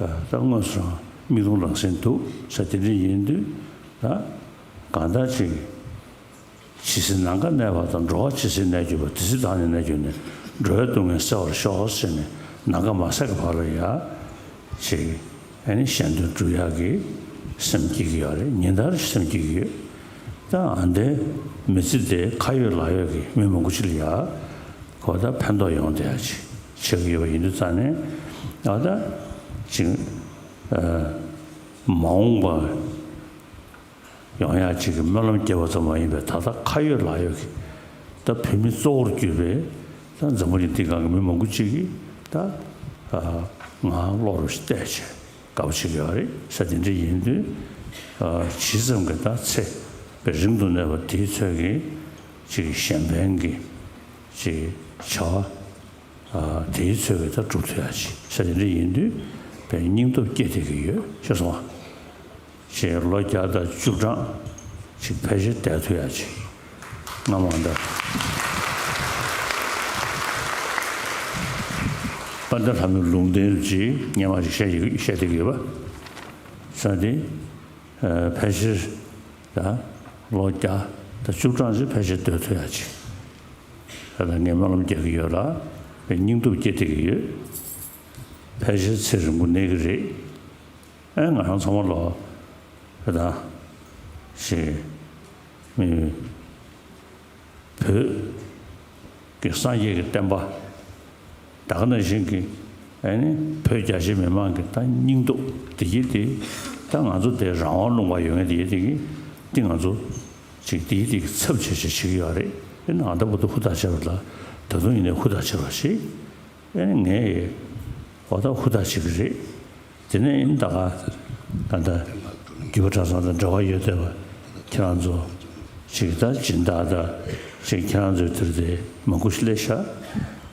ད་དངོས་སུ་རང་མིག་མཐོང་ལག་ཟིན་འདུག་ས་དེ་འདྲ་ཡིན་དུས་ད་གང་ལྟར་ཅིག་ཇི་སྲིད་ནམ་མཁའ་གནས་པ་དང་། འགྲོ་བ་ཇི་སྲིད་གནས་གྱུར་པ། དེ་སྲིད་བདག་ནི་གནས་གྱུར་ནས། འགྲོ་བའི་སྡུག་བསྔལ་སེལ་བར་ཤོག་ཟེར་ནས་ནམ་མཁའ་མ་ཟད་ཀྱི་བར་ལ་ཡ་ཅིག་ཨ་ནི་གཞན་དོན་སྒྲུབ་ཡག་གི་སེམས་བསྐྱེད་ཀྱི་ཡོད་རེད། ཉིན་ལྟར་སེམས་བསྐྱེད་ཀྱི་ཡོད། ད་ཨ་འདའི་མི་ཚེ་དེ་ཁ་ཡོད་ལག་ཡོད་ཀྱི་མི་མང་པོ་ཅིག་ལ་ཡ་གོ་ད་ཕན་ཐོགས་ཡོང་བསྡད་ཡག་ཅིག་བྱེད་ཀྱི་ཡོད་པ་ཡིན་དུས་ཙང་ནས་ཨ་ད་ཅིག་མ་འོངས་པ་ཡོང་ཡག་ཅིག་གི་སྨོན་ལམ་རྒྱབ་པ་ཙམ་མ་ཡིན་པའི་ད་ལྟ་ཁ་ཡོད་ལག་ཡོད་ཀྱི་ད་བོད་མི་གཙོ་བོར་གྱུར་པའི་ད་འཛམ་བུ་གླིང་འདི་སྒང་གི་མི་མང་པོ་ཅིག་གིས་ད་ང་བློ་རུ་བལྟས་བྱས་དགའ་པོ་བྱེད་ཀྱི་ཡོད་རེད་ཟེར། དེ་འདྲ་ཡིན་དུས་ཇི་ཙམ་གྱི་ད་ཚེ་བའི་རིང་དུ་གནས་པ་དེའི་ཚོད་ཀྱི་ཅིག་གཞན་ཕན་གྱི་ཅིག་བྱ་བ། དེའི་ཚོད་ཀྱི་ད་སྒྲུབ་ཐུབ་ཡག་ཅིག་ཟེར་དེ་འདྲ་ཡིན་དུས་དཔེ་སྙིང་སྟོབས་སྐྱེ་བསྡད་ཀྱི་ཡོད་ཤེས་སོང་བ། ཅེས་ལོ་བརྒྱ་དང་བཅུ་གྲངས་ཅིག་ཕལ་ཆེར་བསྡད་ཐུབ་ཡག་ཅིག་སྔ་མ་འདྲ། དཔལ་ལྡན་ལྷ་མོའི་ལུང་བསྟན་ཅིག་སྔོན་མ་ཅིག་བཤད་ཀྱི་བཤད་བསྡད་ཀྱི་ཡོད་པ། ས་དེ་ཕལ་ཆེར་ད་ལོ་བརྒྱ་དང་བཅུ་གྲངས་ཅིག་ཕལ་ཆེར་སྡོད་ཐུབ་ཡག་ཅིག་ད་ལྟ་ངས་སྨོན་ལམ་རྒྱག་གི་ཡོད་ལ། དཔེ་སྙིང་སྟོབས་སྐྱེ་བསྡད་ཀྱི་ཡོད། ཕལ་ཆེར་ཚེ་རིང་པོ་གནས་ཀྱི་རེད། ཨེ་ང་རང་ཚང་མ་ལོ་ད་ཞེས་མི་བོད་ཀྱི་སངས་རྒྱས་ཀྱི་བསྟན་པ་ད་ག་ནང་བཞིན་གྱི་ཨེ་ནི་བོད་རྒྱ་ཆེ་མི་མང་གི་ད་སྙིང་སྟོབས་དེ་ཡིན་དེ། ད་ང་ཚོ་དེ་རང་དབང་ལུང་པ་ཡོད་མཁན་དེ་ཡིན་དེ་གི་དེ་ང་ཚོ་ཅིག་དེའི་དེ་གི་ཚབ་བྱེད་བྱེད་བྱེད་ཀྱི་ཡོད་རེད། ཨེ་ནི་ཨ་ད་བར་དུ་ཧུར་ཐག་བྱས་པ་ལ་ད་དུང་ཡིན་ནའི་ཧུར་ཐག་བྱས་པ་ཞིག་ཨེ་ནི་ངས་འོ་ད་ཧུར་ཐག་བྱེད་ཀྱི་རེད། དེ་ནས་ཨེ་ནི་ད་ག་ད་ལྟ་རྒྱུད་པ་གྲྭ་ཚང་དང་འབྲེལ་བ་ཡོད་བསྡད་པ་ཁྱེད་རང་ཚོ་ཅིག་ད་སྦྱིན་བདག་དང་ཅིག་ཁྱེད་རང་ཚོའི་དེར་དེ་མང་པོ་ཞིག་སླེབས་ཤག་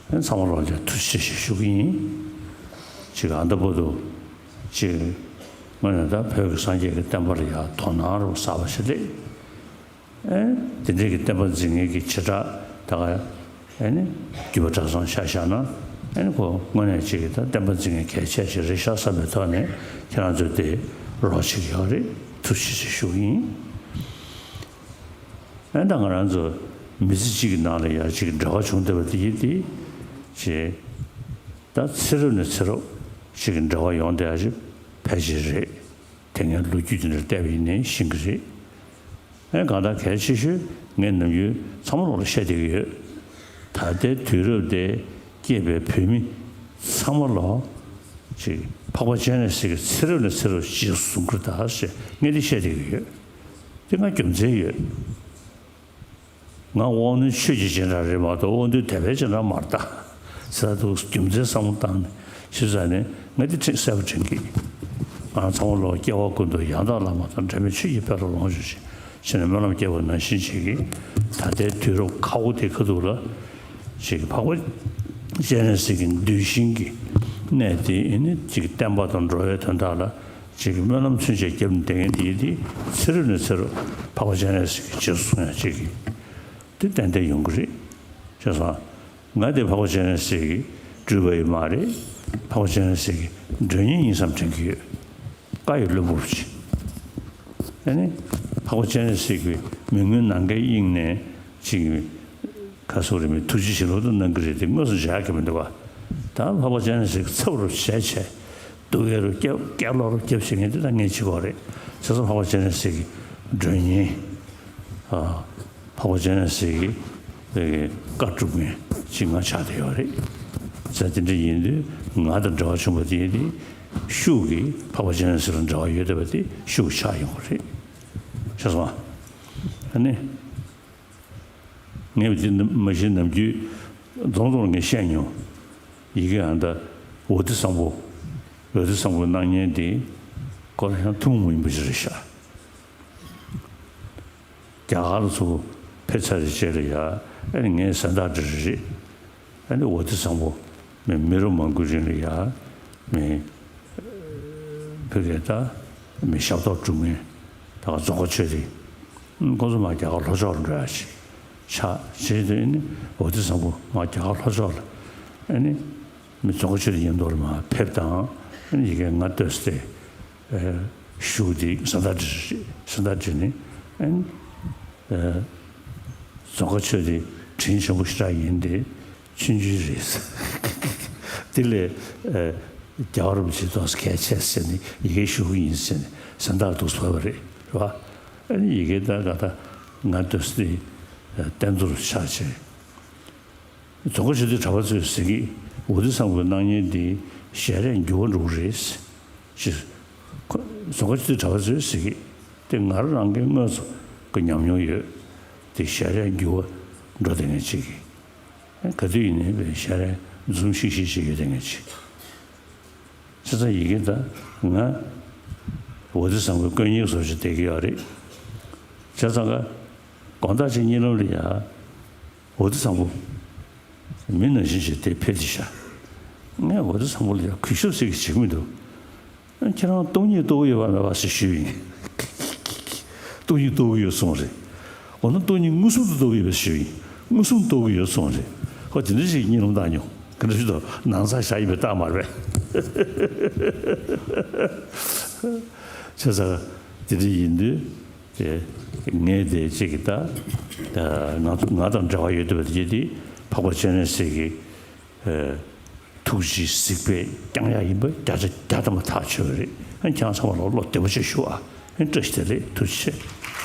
ཨེ་ནི་ཚང་མ་ལོག་ལ་ཐུགས་རྗེ་ཆེ་ཞུ་གི་ཡིན། ཅིག་ཨ་ད་བར་དུ་ཅིག་དངོས་གནས་ད་བོད་ཀྱི་སངས་རྒྱས་ཀྱི་བསྟན་པ་ལ་ཡང་དོ་སྣང་རུ་གསར་པ་ཞིག་སླེབས། ཨེ་དེ་འདྲའི་གི་བསྟན་པ་འཛིན་མཁན་གྱི་བྱེ་བྲག་ད་ག་ཨེ་ནི་རྒྱུད་པ་གྲྭ་ཚང་ཆ་བཞག་ན་ཨེ་ནི་ཁོ་དངོས་གནས་ཅིག་གི་ད་བསྟན་པ་འཛིན་མཁན་གལ་ཆེ་ཞིག་རེད་ཤག་བསམ་པའི་ཐོག་ནས་ཁྱེད་རང་ཚོས་དེ་རོགས་བྱེད་ཀྱི་ཡོད་རེད། ཐུགས་རྗེ་ཆེ་ཞུ་གི་ཡིན། ཨེ་ད་ང་རང་ཚོ་མི་ཚེ་གཅིག་གི་ནང་ལ་ཡང་ཅིག་གི་འབྲེལ་བ་བྱུང་བསྡད་པ་དེ་ཡིན་དེ་ཅེས་ད་ཚེ་རབས་ནས་ཚེ་རབས་ཅིག་གི་འབྲེལ་བ་ཡོང་བསྡད་ཡ་ཅིག་ཕལ་ཆེར་རེད། དེ་སྔའི་ལོ་རྒྱུས་དེ་འདྲ་བལྟས་པ་ཡིན་ནའི་ཤེས་ཀྱི་རེད། ཨེ་གང་ལྟར་གལ་ཆེ་ཤོས་ངས་ནམ་རྒྱུན་ཚང་མ་ལོག་ལ་བཤད་བསྡད་ཀྱི་ཡོད། ད་ལྟའི་དུས་རབས་དེ་སྐྱེས་པའི་བོད་མི་ཚང་མ་ལོག་ཅིག་འཕགས་པ་སྤྱན་རས་གཟིགས་ཀྱི་ཚེ་རབས་ནས་ཚེ་རབས་རྗེས་སུ་བཟུང་གི་རེད་ད་ཟེར་ངས་འདི་བཤད་བསྡད་ཀྱི་ཡོད། དེ་ང་རྒྱུ་མཚན་ཡོད། ང་དབང་རྣོན་ཆོས་ཀྱི་སྦྱིན་བདག་རེད་མ་གཏོགས་དབང་རྣོན་དད་པའི་སྦྱིན་བདག་མ་རེད་ད། ཟེར་དུས་རྒྱུ་མཚན་བསམ་བློ་བཏང་ནས་ཞིབ་ཚགས་ནས་ང་འདི་ཁྲིད་གསལ་པོ་དྲན་གྱི། ང་ཚང་མ་ལོག་སྐྱེ་བ་ཀུན་ཏུ་ཡང་དག་བླ་མ་དང་འབྲལ་མེད་ཆོས་ཀྱི་དཔལ་ལ་ལོངས་སྤྱོད་ཅིང་ཞེས་ནས་སྨོན་ལམ་བསྐྱེད་པ་ནང་བཞིན་བྱེད་ཀྱི། ད་ལྟའི་དུས་རབས་ཁག་པོ་དེ་ཁ་ཐུག་ལ་ཅིག་འཕགས་པ་སྤྱན་རས་གཟིགས་ཀྱི་གདུལ་ཞིང་གི་གནས་དེ་ཨེ་ནི་ཅིག་བསྟན་པ་དང་འགྲོ་བའི་དོན་དག་ལ། ཅིག་གི་སྨོན་ལམ་ཚུན་ཆད་བརྒྱབ་ནས་བསྡད་མཁན་དེ་དེ་ཚེ་རབས་ནས་ཚེ་རབས་འཕགས་པ་སྤྱན་རས་གཟིགས་ཀྱི་རྗེས་སུ་བཟུང་ཡ་ཅིག་གི་དེ་ཏན་ཏན་ཡོང་གི་རེད། བྱས་ཙང་ང་དེ་འཕགས་པ་སྤྱན་རས་གཟིགས་ཀྱི་སྤྲུལ་པ་ཡིན་མ་རེད། འཕགས་པ་སྤྱན་རས་གཟིགས་ཀྱི་མགྲོན་གཉེར་ཡིན་བསམ་དྲན་གྱི་ཡོད། བཀའ་ཡི་བློན་པོ་ཅིག་ཨ་ནི་འཕགས་པ་སྤྱན་རས་གཟིགས་ཀྱི་མི་མངོན་ནམ་མཁའི་དབྱིངས་ནས་ཅིག་ག་སོགས་རེད་མི་ཐུགས་རྗེ་ཞིག་ལོ་ཏོག་གནང་གི་རེད་དེ་དངོས་སུ་མཇལ་གི་མི་འདུག་བ། ད་འཕགས་པ་སྤྱན་རས་གཟིགས་ཚབ་རུ་བྱས་བྱས། སྡུག་ཡ་རུ་སྐྱབས་སྐྱབས་ལོག་རུ་སྐྱབས་བྱེད་མཁན་དེ་ད་ངས་བྱེད་དགོས་རེད། བྱས་ཙང་འཕགས་པ་སྤྱན་རས་གཟིགས་ཀྱི་མགྲོན་གཉེར། ཨ། འཕགས་པ་སྤྱན་རས་གཟིགས་ཀྱི་བཀའ་སྒྲུབ་མཁན་ཅིག་ང་ཆགས་བསྡད་ཡོད་རེད། བྱས་ཙང་དེ་འདྲ་ཡིན་དུས་ང་དང་འབྲེལ་བ་བྱུང་བ་དེ་ཡིན་དུས་ཤུགས་ཀྱིས་འཕགས་པ་སྤྱན་རས་གཟིགས་ལ་འབྲེལ་བ་ཡོད་བསྡད་པ་དེ་ཤུགས་ཆགས་ཡོང་གི་རེད། ཤེས་སོང་ཨ། ཨ་ནི། ངས་འདི་མ་གཞི་ནམ་རྒྱུན་རྫོང་རྫོང་ངས་བཤད་མྱོང་། ཡི་གེ་ཨ་ད་འོ་ཏི་བཟང་པོ། འོ་ཏི་བཟང་པོའི་སྣང་བརྙན་འདི་ཁོ་རང་ཡང་ཐུན་མོང་མ་ཡིན་པ་ཞིག་རེད་ཤག་རྒྱ་གར་ལ་ཚུར་ཕེབས་ཚར་རེད་བྱས་ལ་ཡ་ཨ་ནི་ངས་གཟེངས་རྟགས་འདྲ་རེ་རེད། ཨ་ནི་འོ་ཏི་བཟང་པོ་མི་མི་རབས་མང་པོའི་རིང་ལ་ཡ་མི་ཕ་གི་ད་མི་ཞབས་ཏོག་སྒྲུབ་མཁན་ད་ག་རྫོང་དཀར་ཆོས་སྡེ། ཁོང་ཚོ་མར་རྒྱ་གར་ལྷོ་ཕྱོགས་ལ་འགྲོ་ཡ་ཞིག་ཆགས་བྱས་དུས་ཨ་ནི་འོ་ཏི་བཟང་པོ་མར་རྒྱ་གར་ལྷོ་ཕྱོགས་ལ་ཨ་ནི་མི་རྫོང་དཀར་ཆོས་སྡེ་ཡིན་མདོག་ལ་མར་ཕེབས་དང་ཨ་ནི་ཡི་གེ་ང་ལྟོས་ཏེ་ཞུ་དེ་གཟེངས་རྟགས་འདྲ་གཟེངས་རྟགས་འདྲ་ནི་ཨ་ནི་རྫོང་དཀར་ཆོས་སྡེ་དྲིན་ཆེན་པོ་ཞེ་དྲག་ཡིན་ཏེ། ཆུང་ཆུང་རེད། དེ་ལས་ཨ་རྒྱལ་བ་རིན་པོ་ཆེ་ཏོག་ཙམ་གལ་ཆེ་ཟེར་ནས་ཡི་གེ་ཞུ་གི་ཡིན་ཟེར་ནས་གཟེངས་རྟགས་འདུག་སེ་ཕུལ་བ་རེད། རེད་བ། ཨ་ནི་ཡི་གེ་ད་ག་ད་ང་ལྟོས་ཏེ་བསྟན་རྫོང་དུ་ཆགས་བྱས། རྫོང་དཀར་ཆོས་སྡེའི་གྲྭ་པ་ཚོས་ཟེར་གི་འོ་ཏི་བཟང་པོའི་སྣང་བརྙན་འདི་ཞལ་རས་འགྱུར་བ་འགྲོ་གི་རེད། ཅེས། རྫོང་དཀར་ཆོས་སྡེའི་གྲྭ་པ་ཚོས་ཟེར་གི་དེ་ང་རང་གི་དངོས་སུ་གི་ཉམས་མྱོང་ཡོད། དེ་ཞལ་རས་འགྱུར་བ་འགྲོ་བསྡད་མཁན་ཅིག་གིས། ག་དུས་ཡིན་ནའི་བའི་ཞལ་རས་འཛུམ་ཤིག་ཤིག་བྱེད་ཡོད་དེ་ངས་ཅི། ཁྱེད་ཚོ་ཡི་གེ་ད་ང་འོ་ཏི་བཟང་པོའི་དཀོན་གཉེར་བཟོ་ཞིག་བསྡད་ཀྱི་ཡོད་རེད། བྱས་ཙང་ཀ་དགོང་དག་ཅིག་གཉིད་ལམ་ལ་ཡ་འོ་ཏི་བཟང་པོ་མི་ནང་བཞིན་ཞིག་དེ་ཕེབས་ཏེ་ཤག་ངས་འོ་ཏི་བཟང་པོ་ལ་ཡ་གུས་ཞབས་ཟེར་གི་བྱེད་ཀྱི་མི་འདུག་ཁྱེད་རང་སྟོང་ཉིད་རྟོགས་ཀྱི་ཡོད་པ་མེད་པ་ཞེས་ཞུས་ཡིན། སྟོང་ཉིད་རྟོགས་ཀྱི་ཡོད་གསུངས་རེད། འོ་ན་སྟོང་ཉིད་མངོན་སུམ་དུ་རྟོགས་ཀྱི་ཡོད་པ་ཞུས་ཡིན། མངོན་སུམ་རྟོགས་ཀྱི་ཡོད་གསུངས་རེད། ཁོ་དེ་འདྲ་ཞིག་གཉིད་ལམ་བཏང་མྱོང་། ག་འདྲ་ཞིག་དང་ནང་ཚགས་བཞག་ཡིན་པའི་རྟགས་མ་རེད་པས། བྱས་ཙང་དེ་འདྲ་ཡིན་དུས་དེ་ངས་དེ་གཅིག་གི་ད་ང་ང་དང་འབྲེལ་བ་ཡོད་བསྡད་པ་དེ་དེ་འཕགས་པ་སྤྱན་རས་གཟིགས་ཀྱི། ཐུགས་རྗེའི་གཟིགས་པས་བསྐྱངས་ཡག་ཡིན་པ་བརྒྱ་ཆ་བརྒྱ་ཐམ་པ་ཐག་ཆོད་པ་རེད། ཁྱེད་རང་ཚང་མ་ལ་བློ་བདེ་པོ་བྱས་ཞུ་ཨ། བཀྲ་ཤིས་བདེ་ལེགས། ཐུགས་རྗེ་ཆེ།